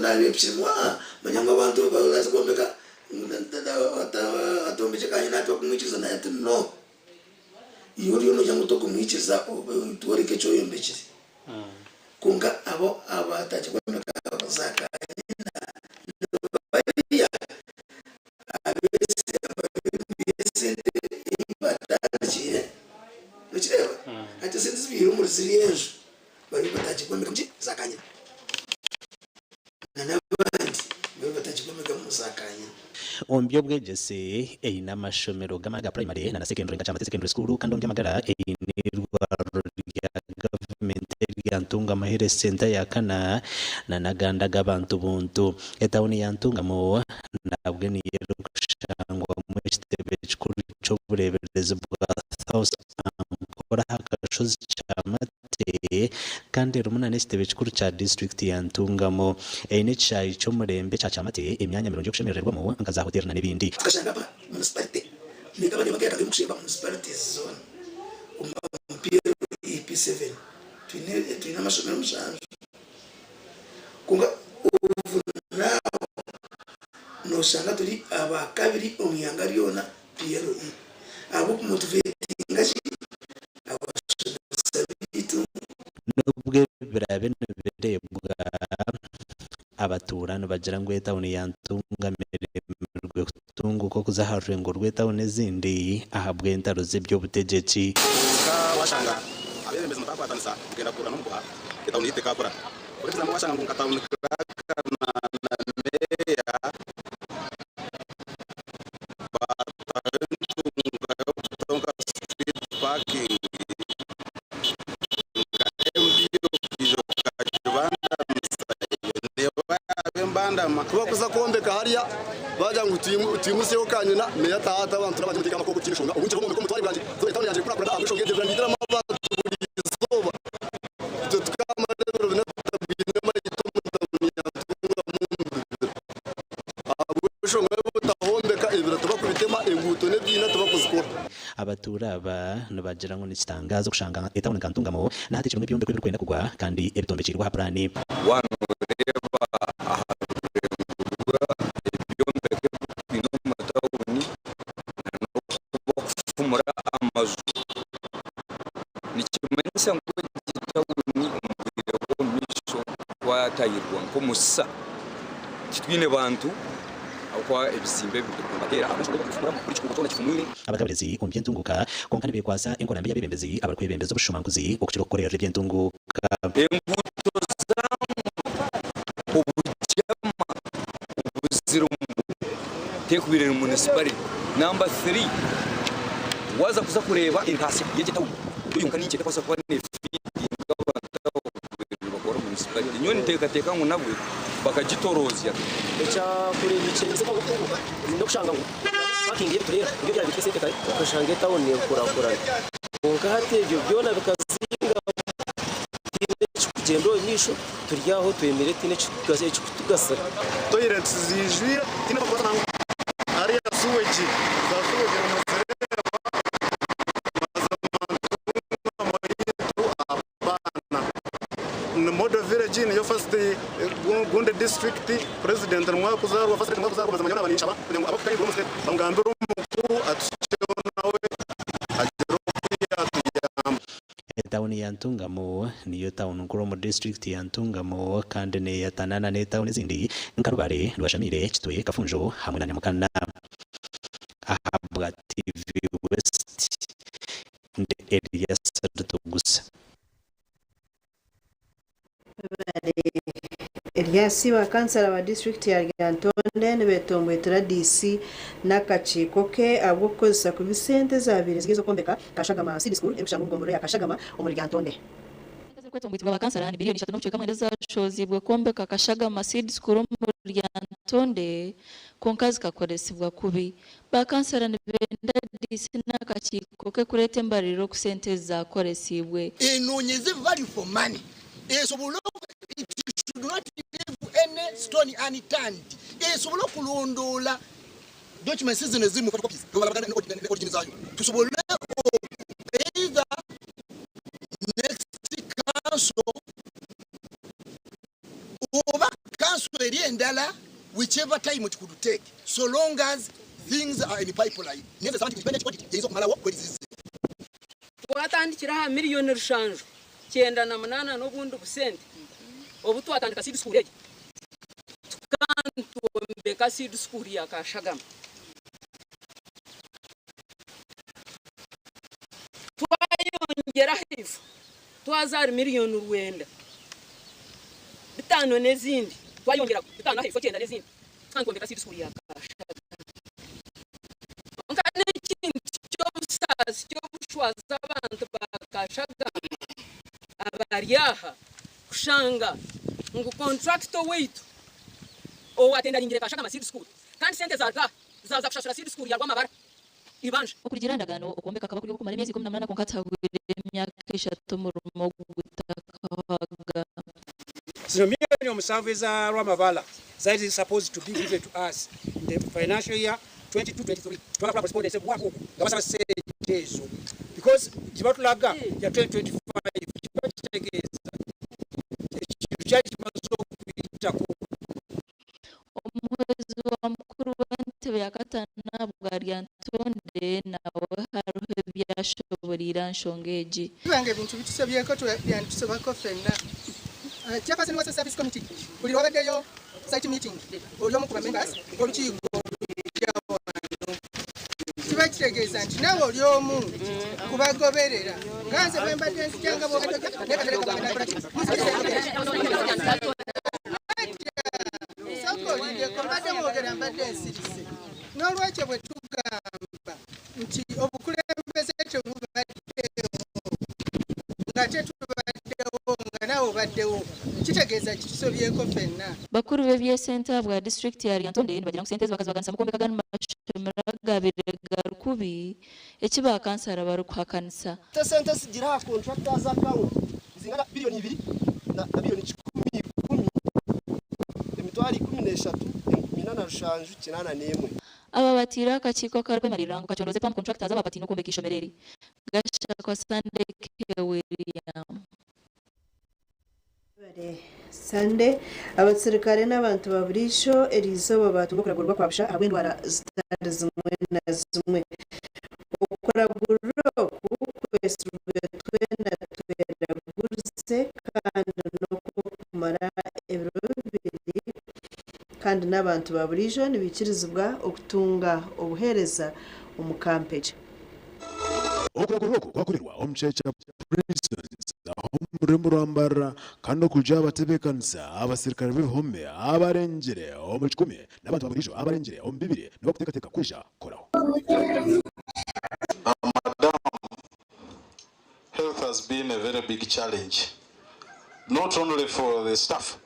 nareeba epiki ngu aa manya ngu abantu baraza kwombeka atombekye kanyina tibakumwikiriza naye ati no. Iwe oriyo nogira ngu tokumwikiriza tworeke eki oyombekire. Kwonka abo abatandikire kwombeka za kanyina nibariya Esente ei batandikiire nokireeba hati esente ezibaihire omuri ziriya enju bariyo nibatandika kwombeka ki za kanyina n'abandi bariyo nibatandika kwombeka za kanyina. Omu by'obwegyese eine amashomero g'amaani ga purayimare na sekendure nka Kyamate Secondary School kandi omu by'amagara eine eirwariro rya gavumenti erya Ntungamo Health Centre ya kana na n'agandi ag'abantu buntu. Etawuni ya Ntungamo nabwe niyo erikushangwamu ekitebe kikuru ky'obureeberezi bwa South Ankole aha kashozi Kyamate kandi erimu n'ekitebe kikuru kya disiturikiti ya Ntungamo. Eine ekishaayi ky'omurembe ekya Kyamate, emyanya mirungi y'okushemerererwamu nka za hoteeri n'ebindi. Tukashanga aba municipality nekaba neba nkeyakabiri omukushemba municipalities zoona omu PLEP 7 twine amashomero mushanju. Kwonka obunaabo noshanga turi abakabiri omu ihanga ryona PLE ahabw'okumotivatinga ki abashomesa baitu. N'obwo ebi biraabe nibireebwa, abatuura nibagira ngu etawuni ya Ntungamo eremirwe kutunguuka okuza aha rurengo rw'etawuni ezindi ahabw'entaro z'eby'obutegyeki. Kwonka washanga abeebembezi mutakwatanisa mukenda kukurura n'omuguha, etawuni yaitu tekaakura. For example washanga ngu nka town clerk na meeya baataho entunga y'okutaho nka street parking, nka MP okwija okagibandamisa eyo neeba yaaba embandama. Kubakuza kwombeka hariya bagira ngu twimusyeho kanyina meya ataaha ati abantu n'abandi muteeke amakooko tihaine nshonga obu nkiriho mwombeke omutware gwangye so etawuni yangye ekurakurana ahabw'enshonga egyo ndindiramu abantu buri izooba itwe tukamara ebiro bina tutabwine amaito omu tawuni ya Ntungamo omu bibira ahabw'enshonga y'obutahombeka ebibira tibakubitema enguuto n'ebiina tibakuzikora. Abatuura aba nibagira ngu nikitangaaza okushanga etawuni nka Ntungamo nahati ekirimu ebyombeko ebirikwenda kugwa kandi ebitombekyeirwe aha puraani. Waanoreeba aha rurengo rwa ebyombeko ebi twine omu tawuni na n'oku bakufumura amaju, nikimanyisa ngu egi tawuni omu bwire bw'omu maisho twatahirwa nk'omusisa titwine bantu. Ahabw'okuba ebizimbe ebi nibateera ahabw'enshonga ei barikufumuramu, buri kikuubo kyona kifumwire. Abagaburezi omu by'entunguuka kwonka nibeekwatsa enkora mbi y'abeebembezi abarikwebembeza obushumankuzi okukira okukoreerera eby'entunguuka. Enguuto zaamwo obugyama obuzirimu tekubaire eri municipality. Number 3, waaza kuza kureeba entaasya y'egi etawuni yo yonka ninkye etakubaasa kuba nefiidinga abantu abo nibakora municipality. Nyowe ninteekateeka ngu nabwe bakagitoroozya. Ekyakureebekire n'okushanga ngu pakingi y'ebitureera nibyo byabikire esente kare okashanga etawuni neekurakurana kwonka hati ebyo byona bikazingamu tihaine ekirikugyenda omu maisho turi aho twemire tihaine ekirikutugasira. Toilets zijwire tihaine ahu barikubaasa nangwa hariya sewage za sewage nimuzireeba mazima Ntungamo yaitu abaana. Ni model village niyo first gundi district president nimwo arikuzaarwa first lady nimwo arikuzaarwa mazima nyowe naaba ninshaba kugira ngu abakukayigura omu state bamugambire omukuru atuhikyeho nawe agire oku yatuyamba. Etawuni ya Ntungamo niyo tawuni nkuru omu disiturikiti ya Ntungamo kandi neyatanana n'etawuni ezindi nka Rubare, Rwashamaire, Kitwe, Kafunjo hamwe na Nyamukana. Ahabwa TV West, ndi Elias Rutugusa. Webare. Eryasi, ba kansara ba disiturikiti ya Lyantonde nibetomboitera DC n'akakiiko ke ahabw'okukozesa kubi sente ezabaire ziri ez'okwombeka Kashagama Seed School erikushangwa omu gomborora ya Kashagama omuri Lyantonde. Sente ezirikwetombwitibwa ba kansara ni biriyoni 3.9 ezashoziibwe kwombeka Kashagama Seed School omuri Lyantonde kwonka zikakoresibwa kubi. Ba kansara nibenda DC n'akakiiko ke kureeta embaririra oku sente ezi zakoresiibwe. Enoonyeze value for money esobole it should not leave any stone unturned esobole okulondoola documents zino eziri mu photocopies ne origin zaayo tusobole either next council oba council eri endala whichever time it could take so long as things are in pipeline naye nze nsaba nti independent audit yeyinza okumalawo kwerizize. Twatandikira aha miriyoni rushanju 98 n'obundi busente obu twatandika seed school egi tukantwombeka seed school ya Kashagama. Twayongyera ahaifo twaza ahari miriyoni rwenda bitaano n'ezindi twayongyera bitaano ahaifo kyenda n'ezindi tukantwombeka seed school ya Kashagama. Kwonka n'ekintu ky'obusaasi ky'obushwazi abantu ba Kashagama abari aha kushanga ngu contractor owaitu owatendaringire Kashagama Seed School kandi sente zaruga aha zaza kushashura Seed School ya Rwamabara ibanja. Okurugiirira aha ndagaano, okwombeka kukaba kuri okw'okumara emyezi 18 kwonka tihahwire emyaka eshatu omurimo ogu gutakahwaga. Zino miliyoni omusanvu eza Rwamabara zari ziri supposed to be given to us in the financial year 22-23. Twakakora correspondence mwaka ogu nga basaba sente ezo because gyebatulaga ya 2025 kiba kitegeeza ekintu kyali kimaze okuyitako. Omuhwezi wa mukuru w'entebe ya kataano ahabwa Lyantonde nawe hariho ebi ashoboreire aha nshonga egi. Kubanga ebintu bitusobyeko byanditusobako ffenna. Chairperson wa Service Committee buli lwabaddeyo site meeting oli omu ku ba members b'olukiiko olujja wano kiba kitegeeza nti naawe oli omu kubagoberera nga nze bwe mbadde nzija nga bw'obadde naye katereka bagenda kola ki? Sooka olindeko mbadde mwogera mbadde nsirise n'olwekyo bwe tugamba nti obukulembeze tebubaddeewo ng'ate tubaddewo nga naawe obaddewo kitegeeza kitusobyeko ffenna. Bakuru b'eby'esente ahabwa disiturikiti ya Lyantonde nibagira ngu sente ezi bakazibaganisa mu kwombeka agandi mashomero agabaire gari kubi eki ba kansara barikuhakanisa. Esente ezigiire aha contractors account nizingana biliyoni ibiri na miliyoni 110 emitwaro 13 enkumi ina na rushanju kinaana n'emwe. Aba batiire akakiiko akarikwemarira ngu kacondooze pump contractors abapatiine okwombeka eishomero eri. Gashakwa Sunday K. William. Sunday, Abaserukare n'abantu ba buriijo eriizooba baatunga okuragurwa kwa busha ahabw'endwara zitari zimwe na zimwe. Okuragurira oku kwetsirwe Twena Tweraguze kandi n'okw'okumara ebiro bibiri kandi n'abantu ba buriijo nibaikirizibwa okutunga obuheereza omu kampu egi. Okuragurira oku kwakorerwa omu kishaayi kya Prisons omu rurembo rwa Mbarara kandi okurugiirira aha batebeekanisa, abaserukare b'ebihome abarengire omu kikumi n'abantu ba buriijo abarengire omu bibiri nibo barikuteekateeka kwija kukoraho. Madam, health has been a very big challenge, not only for the staff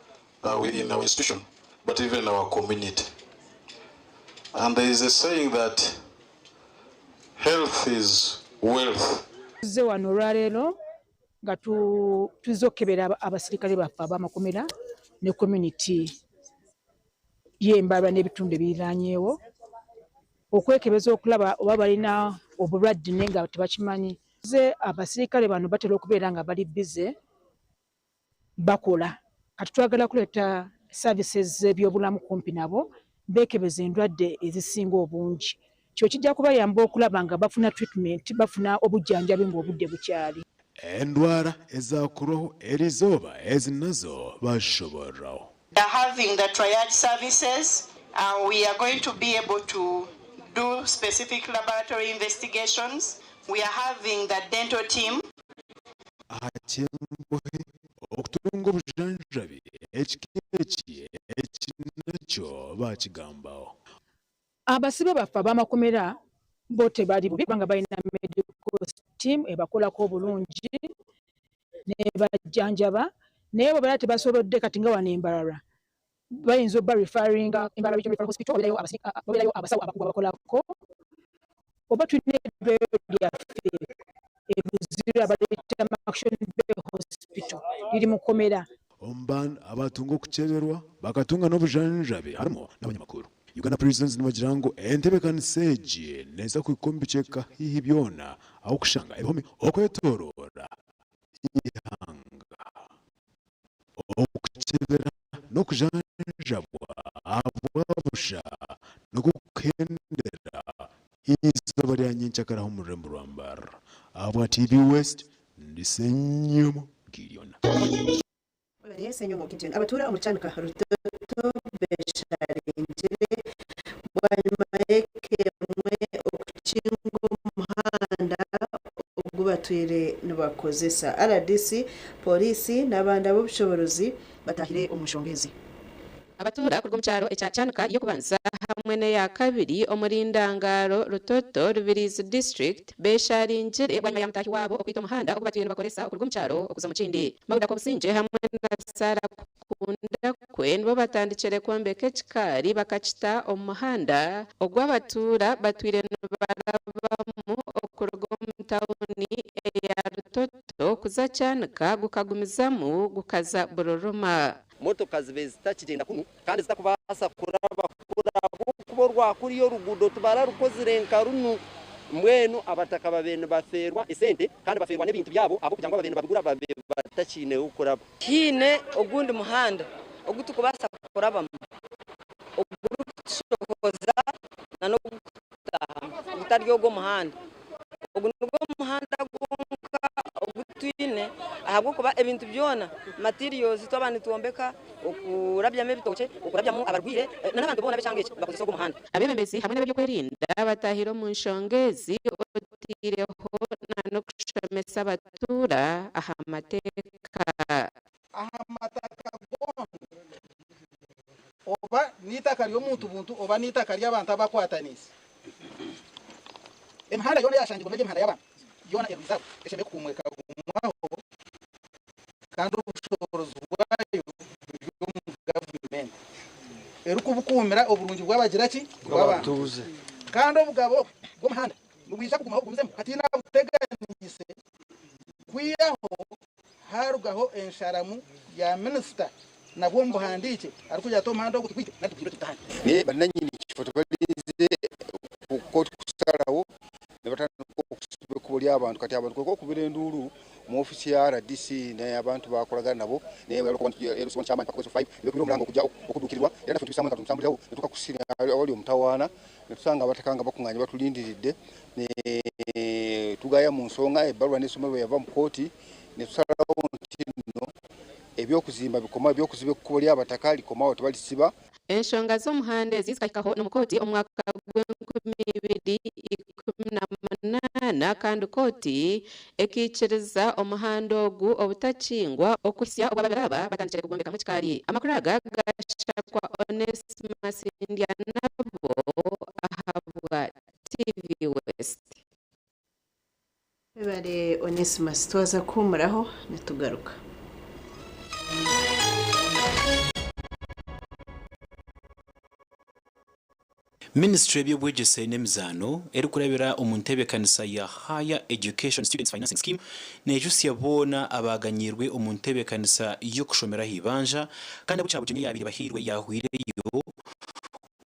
in our institution, but even our community. And there is a saying that health is wealth. Tuzze wano olwaleero nga tuzze okukebera abasirikale baffe ab'amakomera ne community y'e Mbarara n'ebitundu ebiriraanyeewo okwekebeza okulaba oba balina obulwadde naye nga tebakimanyi. Ze abasirikale bano batera okubeera nga bali busy bakola kati twagala kuleeta services z'ebyobulamu kumpi nabo beekebeza endwadde ezisinga obungi. Kyo kijja kubayamba okulaba nga bafuna treatment, bafuna obujjanjabi ng'obudde bukyali. Endwara ezakurwaho eriizooba ezi nazo bashoboororaho. We are having the triage services and we are going to be able to do specific laboratory investigations. We are having the dental team. Aha ky'embohe. Okutunga obujanjabi ekika eki eki nakyo baakigambaho. Abasibe baffe ab'amakomera bo tebali bubi kubanga balina medical team ebakolako obulungi nebajjanjaba naye bwebabeera tebasobodde kati nga wano e Mbarara bayinza obba referringa Mbarara Regional Referral Hospital wabeerayo abasawo abakugu abakolako oba tulina eddwaliro lyaffe e Luzira baliyita Murchison Bay Hospital liri mu kkomera. Omu bantu abatunga okukyeberwa bakatunga n'obujanjabi harimu n'abanyamakuru. Uganda Prisons nibagira ngu entebeekanisa egi neeza kuhika omu bicweka haihi byona ahu kushanga ebihome okwetooroora eihanga. Okukyebera n'okujanjabwa ahabwa busha nikwo kuhendera eizooba rya nyenkyakara omu rurembo rwa Mbarara. Ahabwa TV West, ndi Ssenyomo Gideon. Ssenyomo Gideon. Abatuura omu Kyanika Rutoto besharingire bwanyima y'eka emwe okukinga omuhanda ogu batwire nibakozesa. Rdc, Pooriisi n'abandi ab'obushoboorozi batahire omu nshonga ezi. Abatuura kuruga omu kyaro ekya Kyanika y'okubanza hamwe n'eya kabiri omuri Ndangaro, Rutoto, Rubirizi District besharingire bwanyima ya mutaahi waabo okwita omuhanda ogu batwire nibakoresa okuruga omu kyaro okuza omu kindi. Mauda Kobusingye hamwe na Sarah Kukundakwe nibo batandikire kwombeka ekikaari bakakita omu muhanda ogu abatuura batwire nibarabamu okuruga omu tauni eya Rutoto kuza Kyanika gukagumizamu gukaza Buroroma. Motoka zibe zitakigyenda kunu kandi zitakubaasa kuraba kuri ahabw'okuba orwakuriya oruguudo tibararukozire nka runu. Mbwenu abataka babaire nibafeerwa esente kandi bafeerwa n'ebintu byabo ahabw'okugira ngu ababaire nibabigura babaire batakiine h'okuraba. Tihaine ogundi muhanda ogu turikubaasa kurabamu ogurikutushohoza n'ogurikututaahamu gutari ogu omuhanda. Ogu nigwo muhanda gwonka ogu twine ahabw'okuba ebintu byona materials twaba nitwombeka, okurabyamu ebitookye, okurabyamu abarwaire n'abantu boona ab'ekyanga eki nibakozesa ogu omuhanda. Abeebembezi hamwe n'ab'ebyokwerinda bataahire omu nshonga ezi otaireho n'okushomesa abatuura aha mateeka. Aha mataka goona, oba n'eitaka ry'omuntu buntu oba n'eitaka ry'abantu abakwataniise. Emihanda yoona eyashangirwemu egi emihanda y'abantu yoona eri reserve eshemereire kukuumwa ekagumwaho kandi obushoboorozi bwayo buri omu gavumenti erikubukuumira oburungi bw'abagira ki? Bw'abantu. Kandi obugabo bw'omuhanda nibwija kugumaho bugumizemu hatiine abuteganiise kwihaho Haarugaho ensharamu ya minisita nabwo omu buhandiikye arikugira ati omuhanda ogu tugwite nari tuguhindure tugute ahandi. Naye bananyini kifo tebalinze kooti kusalawo nebatandika okusiba ekkubo lyabantu kati abantu kwekukubira enduulu mu ofiisi ya rdc nabantu bakolagana nabo nebekubira omulanga okujja okudukirirwa era naffe netubisamu nga netutuuka ku scene awali omutawaana netusanga abataka nga bakunganye batulindiridde Netugaya mu nsonga ebbaluwa nesomerwa eyava mu kooti netusalawo nti nno ebyokuzimba bikomawo, ebyokuziba ekkubo lyabataka likomawo tebalisiba. Enshonga z'omuhanda ezi zikahikaho n'omu kooti omu mwaka gw'enkumi ibiri 18 kandi kooti ekaikiriza omuhanda ogu obutakingwa okuhitsya obu ababiri aba batandikire kugwombekamu ekikaari. Amakuru aga gashakwa Onesmus Ndyanabo ahabwa TV West. Webare Onesimus twaza kuhumuraho nitugaruka. Minisiture y'eby'obwegyese n'emizaano erikurabira omu nteebekanisa ya Higher Education Students Financing Scheme neejutsya boona abaaganyiirwe omu nteebekanisa y'okushomera aha ibanja kandi abu Kyabugyenyi yaabaire bahairwe yaahweireyo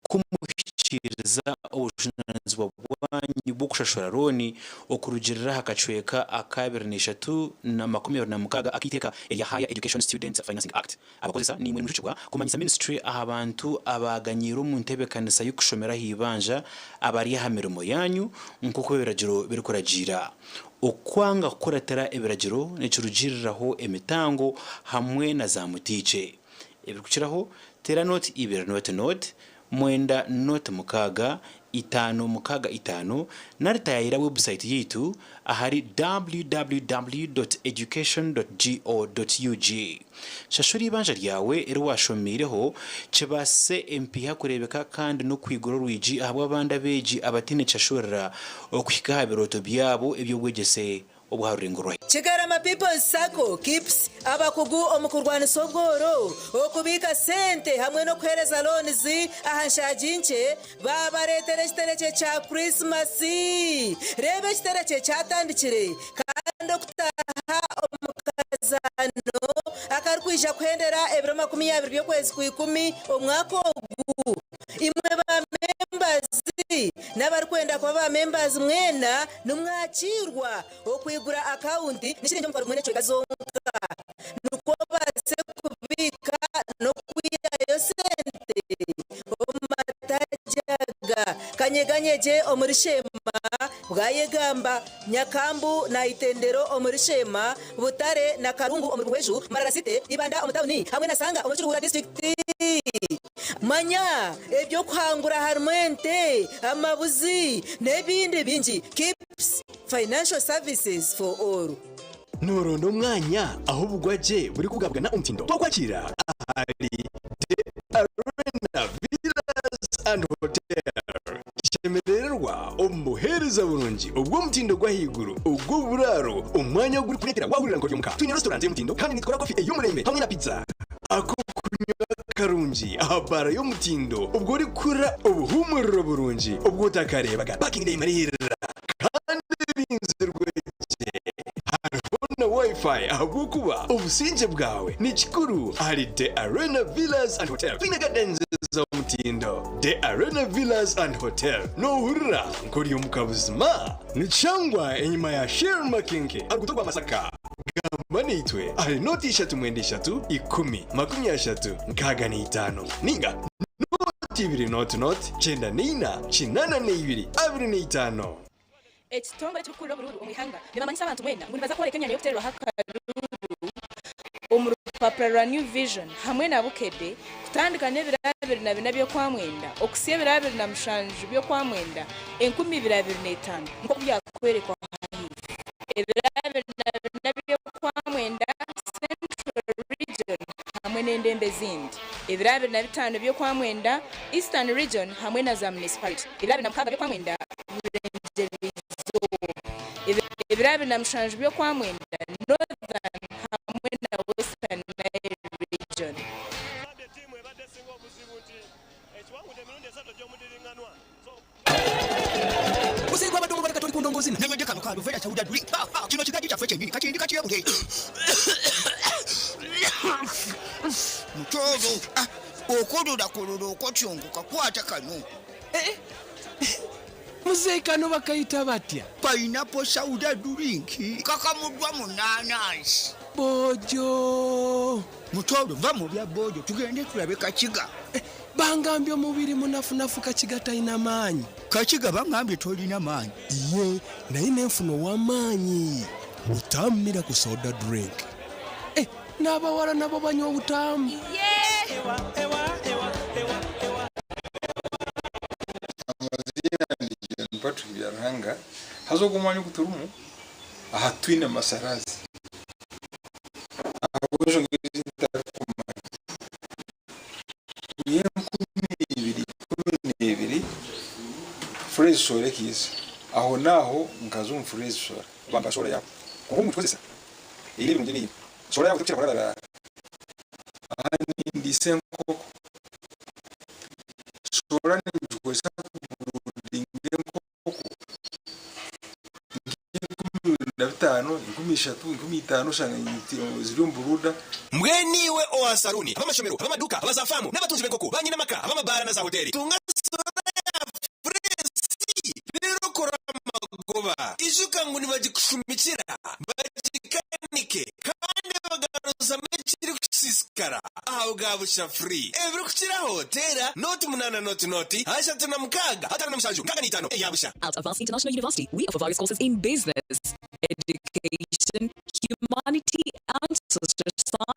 kumuhikiiriza obujunaanizibwa bwanyu bw'okushashura looni okurugiirira aha kacweka aka 23 26 ak'eiteeka erya Higher Education Students Financing Act. Abakozesa naimwe nimujukibwa kumanyisa minisiture aha bantu abaaganyiirwe omu nteebekanisa y'okushomera aha ibanja abari aha mirimo yaanyu nk'oku ebiragiro birikuragiira. Okwanga kukuratira ebiragiro nikirugiiriraho emitango hamwe na zaamutiikye. Ebirikukiraho, teera nooti ibiri nooti nooti, mwenda nooti mukaaga, 565 nari tayayira webusayiti yaitu ahari www.education.go.ug. Shashura eibanja ryawe eri waashomiireho kibaasise empiiha kureebeka kandi n'okwigura orwigi ahabw'abandi abeegi abataine kishashurira okuhika aha birooto byabo eby'obwegyese obw'aha rurengo rwa. Kigarama People's Sacco, KIPS, abakugu omu kurwanisa obworo, okubiika sente hamwe n'okuheereza loans aha nshaagi nkye baabareetera ekiterekye kya Kurisimasi. Reeba ekiterekye kyatandikire kandi okutaaha omu kazaano akarikwija kuhendera ebiro 20 by'okwezi kw'ikumi omwaka ogu. Imwe ba members n'abarikwenda kuba ba members mwena nimwakiirwa okwigura akawunti n'eshiringi omutwaro gumwe n'ekicweka zonka nikwo obaase kubiika n'okwihayo sente omu mataagi aga. Kanyeganyegye omuri Sheema, Bwayegamba, Nyakambu na Itendero omuri Sheema, Butare na Karungu omuri Buhweju, Mbarara City, Ibanda omu tawuni hamwe na Sanga omuri Kiruhura disiturikiti. Manya eby'okuhangura harimu ente, amabuzi n'ebindi bingi. Kips Financial Services for All. Nooronda omwanya ahu obugwagye burikugabugana omutindo? Twakwakiira ahari The Arena Villas and Hotel. Shemerererwa omu buheereza burungi obw'omutindo gw'ahaiguru ogw'oburaaro, omwanya ogurikureetera waahurira nk'ori omuka. Twine restaurant y'omutindo kandi nitukora kofi ey'omurembe hamwe na pizza. Ak'okunywa karungi aha baara y'omutindo obwo orikuhurira obuhuumuriro burungi obu otakareebaga. Parking neemariirira kandi erinzirwe gye. Hariho na Wi-Fi ahabw'okuba obusingye bwawe ni kikuru ahari The Arena Villas and Hotel. Twine gardens z'omutindo. The Arena Villas and Hotel noohurira nk'ori omuka buzima. Nikishangwa enyima ya Shell Makinke aha ruguuto rwa Masaka. Gamba naitwe ahari nooti ishatu mwenda ishatu ikumi makumi ashatu nkaaga na itaano ninga nooti ibiri nooti nooti kyenda naina 82 25. Ekitongore ekirikukurira oburuuru omu ihanga nibamanyisa abantu mwena ngu nibaza kworeka emyanya y'okuteererwaho akaruuru omu rupapura rwa New Vision hamwe na Bukedde kutandika n'ebiro 24 by'Okwamwenda okuhitsya ebiro 27 by'Okwamwenda 2025 nk'oku byakworekwa ahaifo. Ebiro 24 by'Okwamwenda, Central Region hamwe n'endembo ezindi. Ebiro 25 by'Okwamwenda, Eastern Region hamwe na za Municipality. Ebiro 26 by'Okwamwenda, Burengyerwa-izooba. Ebiro 27 by'Okwamwenda, Northern hamwe na Western Nile Region. Muzeeyi gwabadde omubale kati oli ku ndongo zina. Nanywedde kano ka Aluvera Sauda drink. Kino kigajji kyaffe kyennyini kakindi kakyebule. Mutooro, ah, okololakolora okotyongoka kwata kano. Eh, eh, muzeeyi kano bakayita batya? Pineapple Sauda drink kakamuddwa mu naanansi. Bojo. Mutooro va mu bya bojo tugende tulabe Kakiga. Eh, Bangambye omubiri munafunafu Kakiga talina maanyi. Kakiga bangambye tolina maanyi. Iye naye nenfuna owamaanyi. Butamu miracle soda drink. Eh, n'abawala nabo banywa obutamu. Amazina ni John Patrick Byaruhanga haza ogu omwanya ogu turimu aha twine amasarazi ahabw'enshonga ezi ntarikumanya. Y'e2012 Furezi Soora ekaiza aho naaho nkaza omu Furezi Soora bampa soora yaabo kwonka omu kugikozesa eine ebirungi ebi eine. Soora yaabo terikukira kurarara aha nindiisa enkoko. Soora ningikozesa kuburuudinga enkoko. Nk'enkumi na bitaano, enkumi ishatu, enkumi itaano oshanga ziri omu buruuda. Mbwenu iwe owa saluuni, ab'amashomero, ab'amaduuka, aba zaafaamu, n'abatunzi b'enkoko, ba nyinamaka, ab'amabaara na zaahoteeri, tunga soda ya Furesi reero okore amagoba. Ijuka ngu nibagikushumikira, bagikanike, kandi bagaruzamu ekirikusiisikara aha bwa busha free. Ebirikukiraho, teera nooti munaana nooti nooti 36 57 65 eya busha. At Avance International University, we offer various courses in business, education, Humanity and Social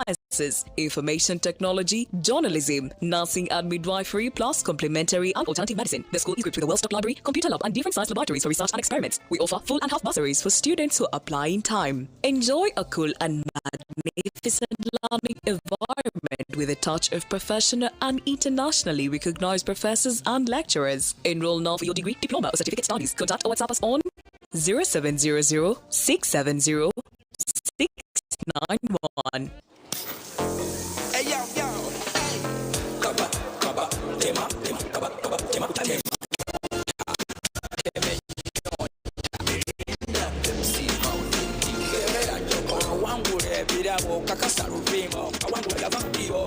Sciences, Information Technology, Journalism, Nursing and Midwifery, plus complementary and alternative medicine. The school is equipped with a well-stocked library, computer lab, and different science laboratories for research and experiments. We offer full and half bursaries for students who apply in time. Enjoy a cool and magnificent learning environment with a touch of professional and internationally recognized professors and lecturers. Enroll now for your degree, diploma, or certificate studies. Contact or WhatsApp us on 0700 670 691. Hey yo, yo, hey. Kaba, kaba, tema, tema, kaba, kaba, tema, tema. Wangula ebirabo kakasa lupimo wangula yavambiyo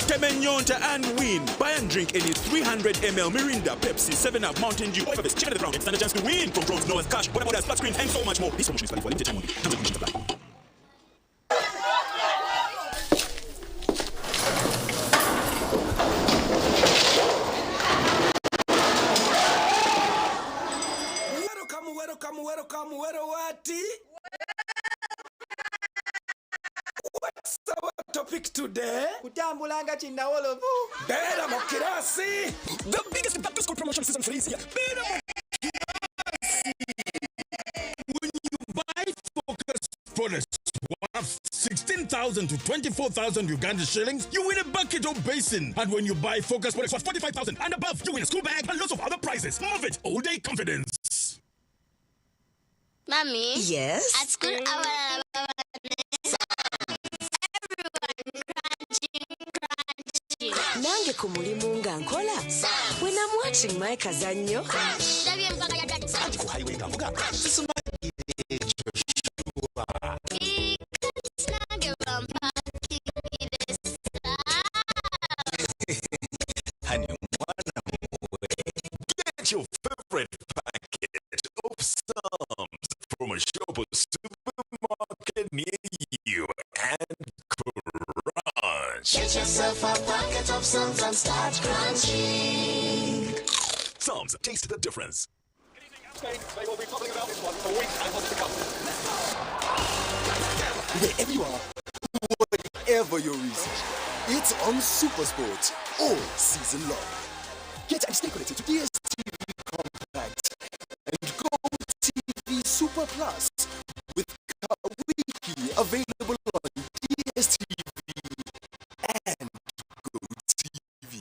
Temenyonta and win. Buy and drink any 300 ml Mirinda, Pepsi, 7-Up, Mountain Dew, or Chicken of the Crown. Stand a chance to win from drones, Noah's cash, water borders, flat screens, and so much more. This promotion is valid for limited time only. Terms and conditions apply. Welcome, welcome, welcome, welcome, what? What's our topic today? Kutambula nga kinnawolovu. Beera mu kirasi. The biggest back to school promotion season 3 is here. Beera mu kirasi. When you buy Focus products worth 16,000 to 24,000 Uganda shillings, you win a bucket or basin. And when you buy Focus products worth 45,000 and above, you win a school bag and lots of other prizes. Move it all day confidence. Mommy? Yes? At school, our everyone crunching, crunching. Nange ku mulimu nga nkola. When I'm watching my kazannyo. Ndabye empaka ya daddy. Anti ku highway nga nvuga. Sisumagire Joshua. Nange bampakingire Honey, mwana muwe. Get your favorite packet of Psalms from a shop or supermarket near you and crunch. Get yourself a packet of Psalms and start crunching. Psalms, taste the difference. They will be bubbling about this one for weeks and months to come. Wherever you are, whatever your reason, it's on Supersport all season long. Get and stay connected to DSTV Compact and Go TV Super Plus with Kawiki available on DSTV and Go TV.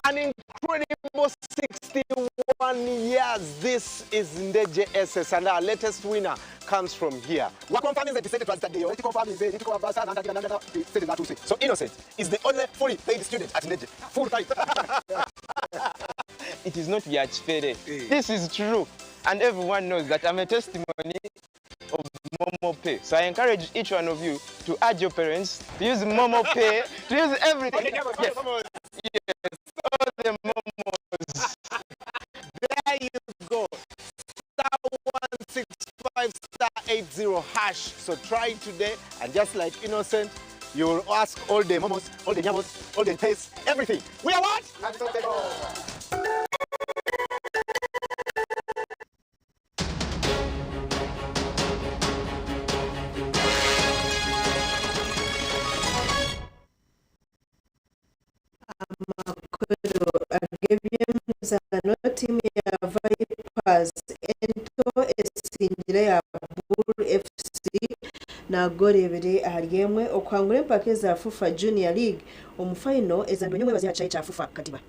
An incredible 61 years. This is Ndejje SS, and our latest winner comes from here. So Innocent is the only fully paid student at Ndejje. Full time. It is not Yachfere. This is true. And everyone knows that I'm a testimony of Momo Pay. So I encourage each one of you to add your parents, to use Momo Pay, to use everything. Yes, yes, all the Momos. There you go. Star 165 star 80 hash. So try today, and just like Innocent, you will ask all the momos, all the nyamos, all the pays, everything. We are what? Amakuru ag'ebyemizaano tiimu ya Vipers ento esingire ya Bull FC na goolo ebiri ahari emwe okuhangura empaka eza FUFA Junior League omu fayino ezanirwe nyomwebazi aha kishaayi kya FUFA Katiba.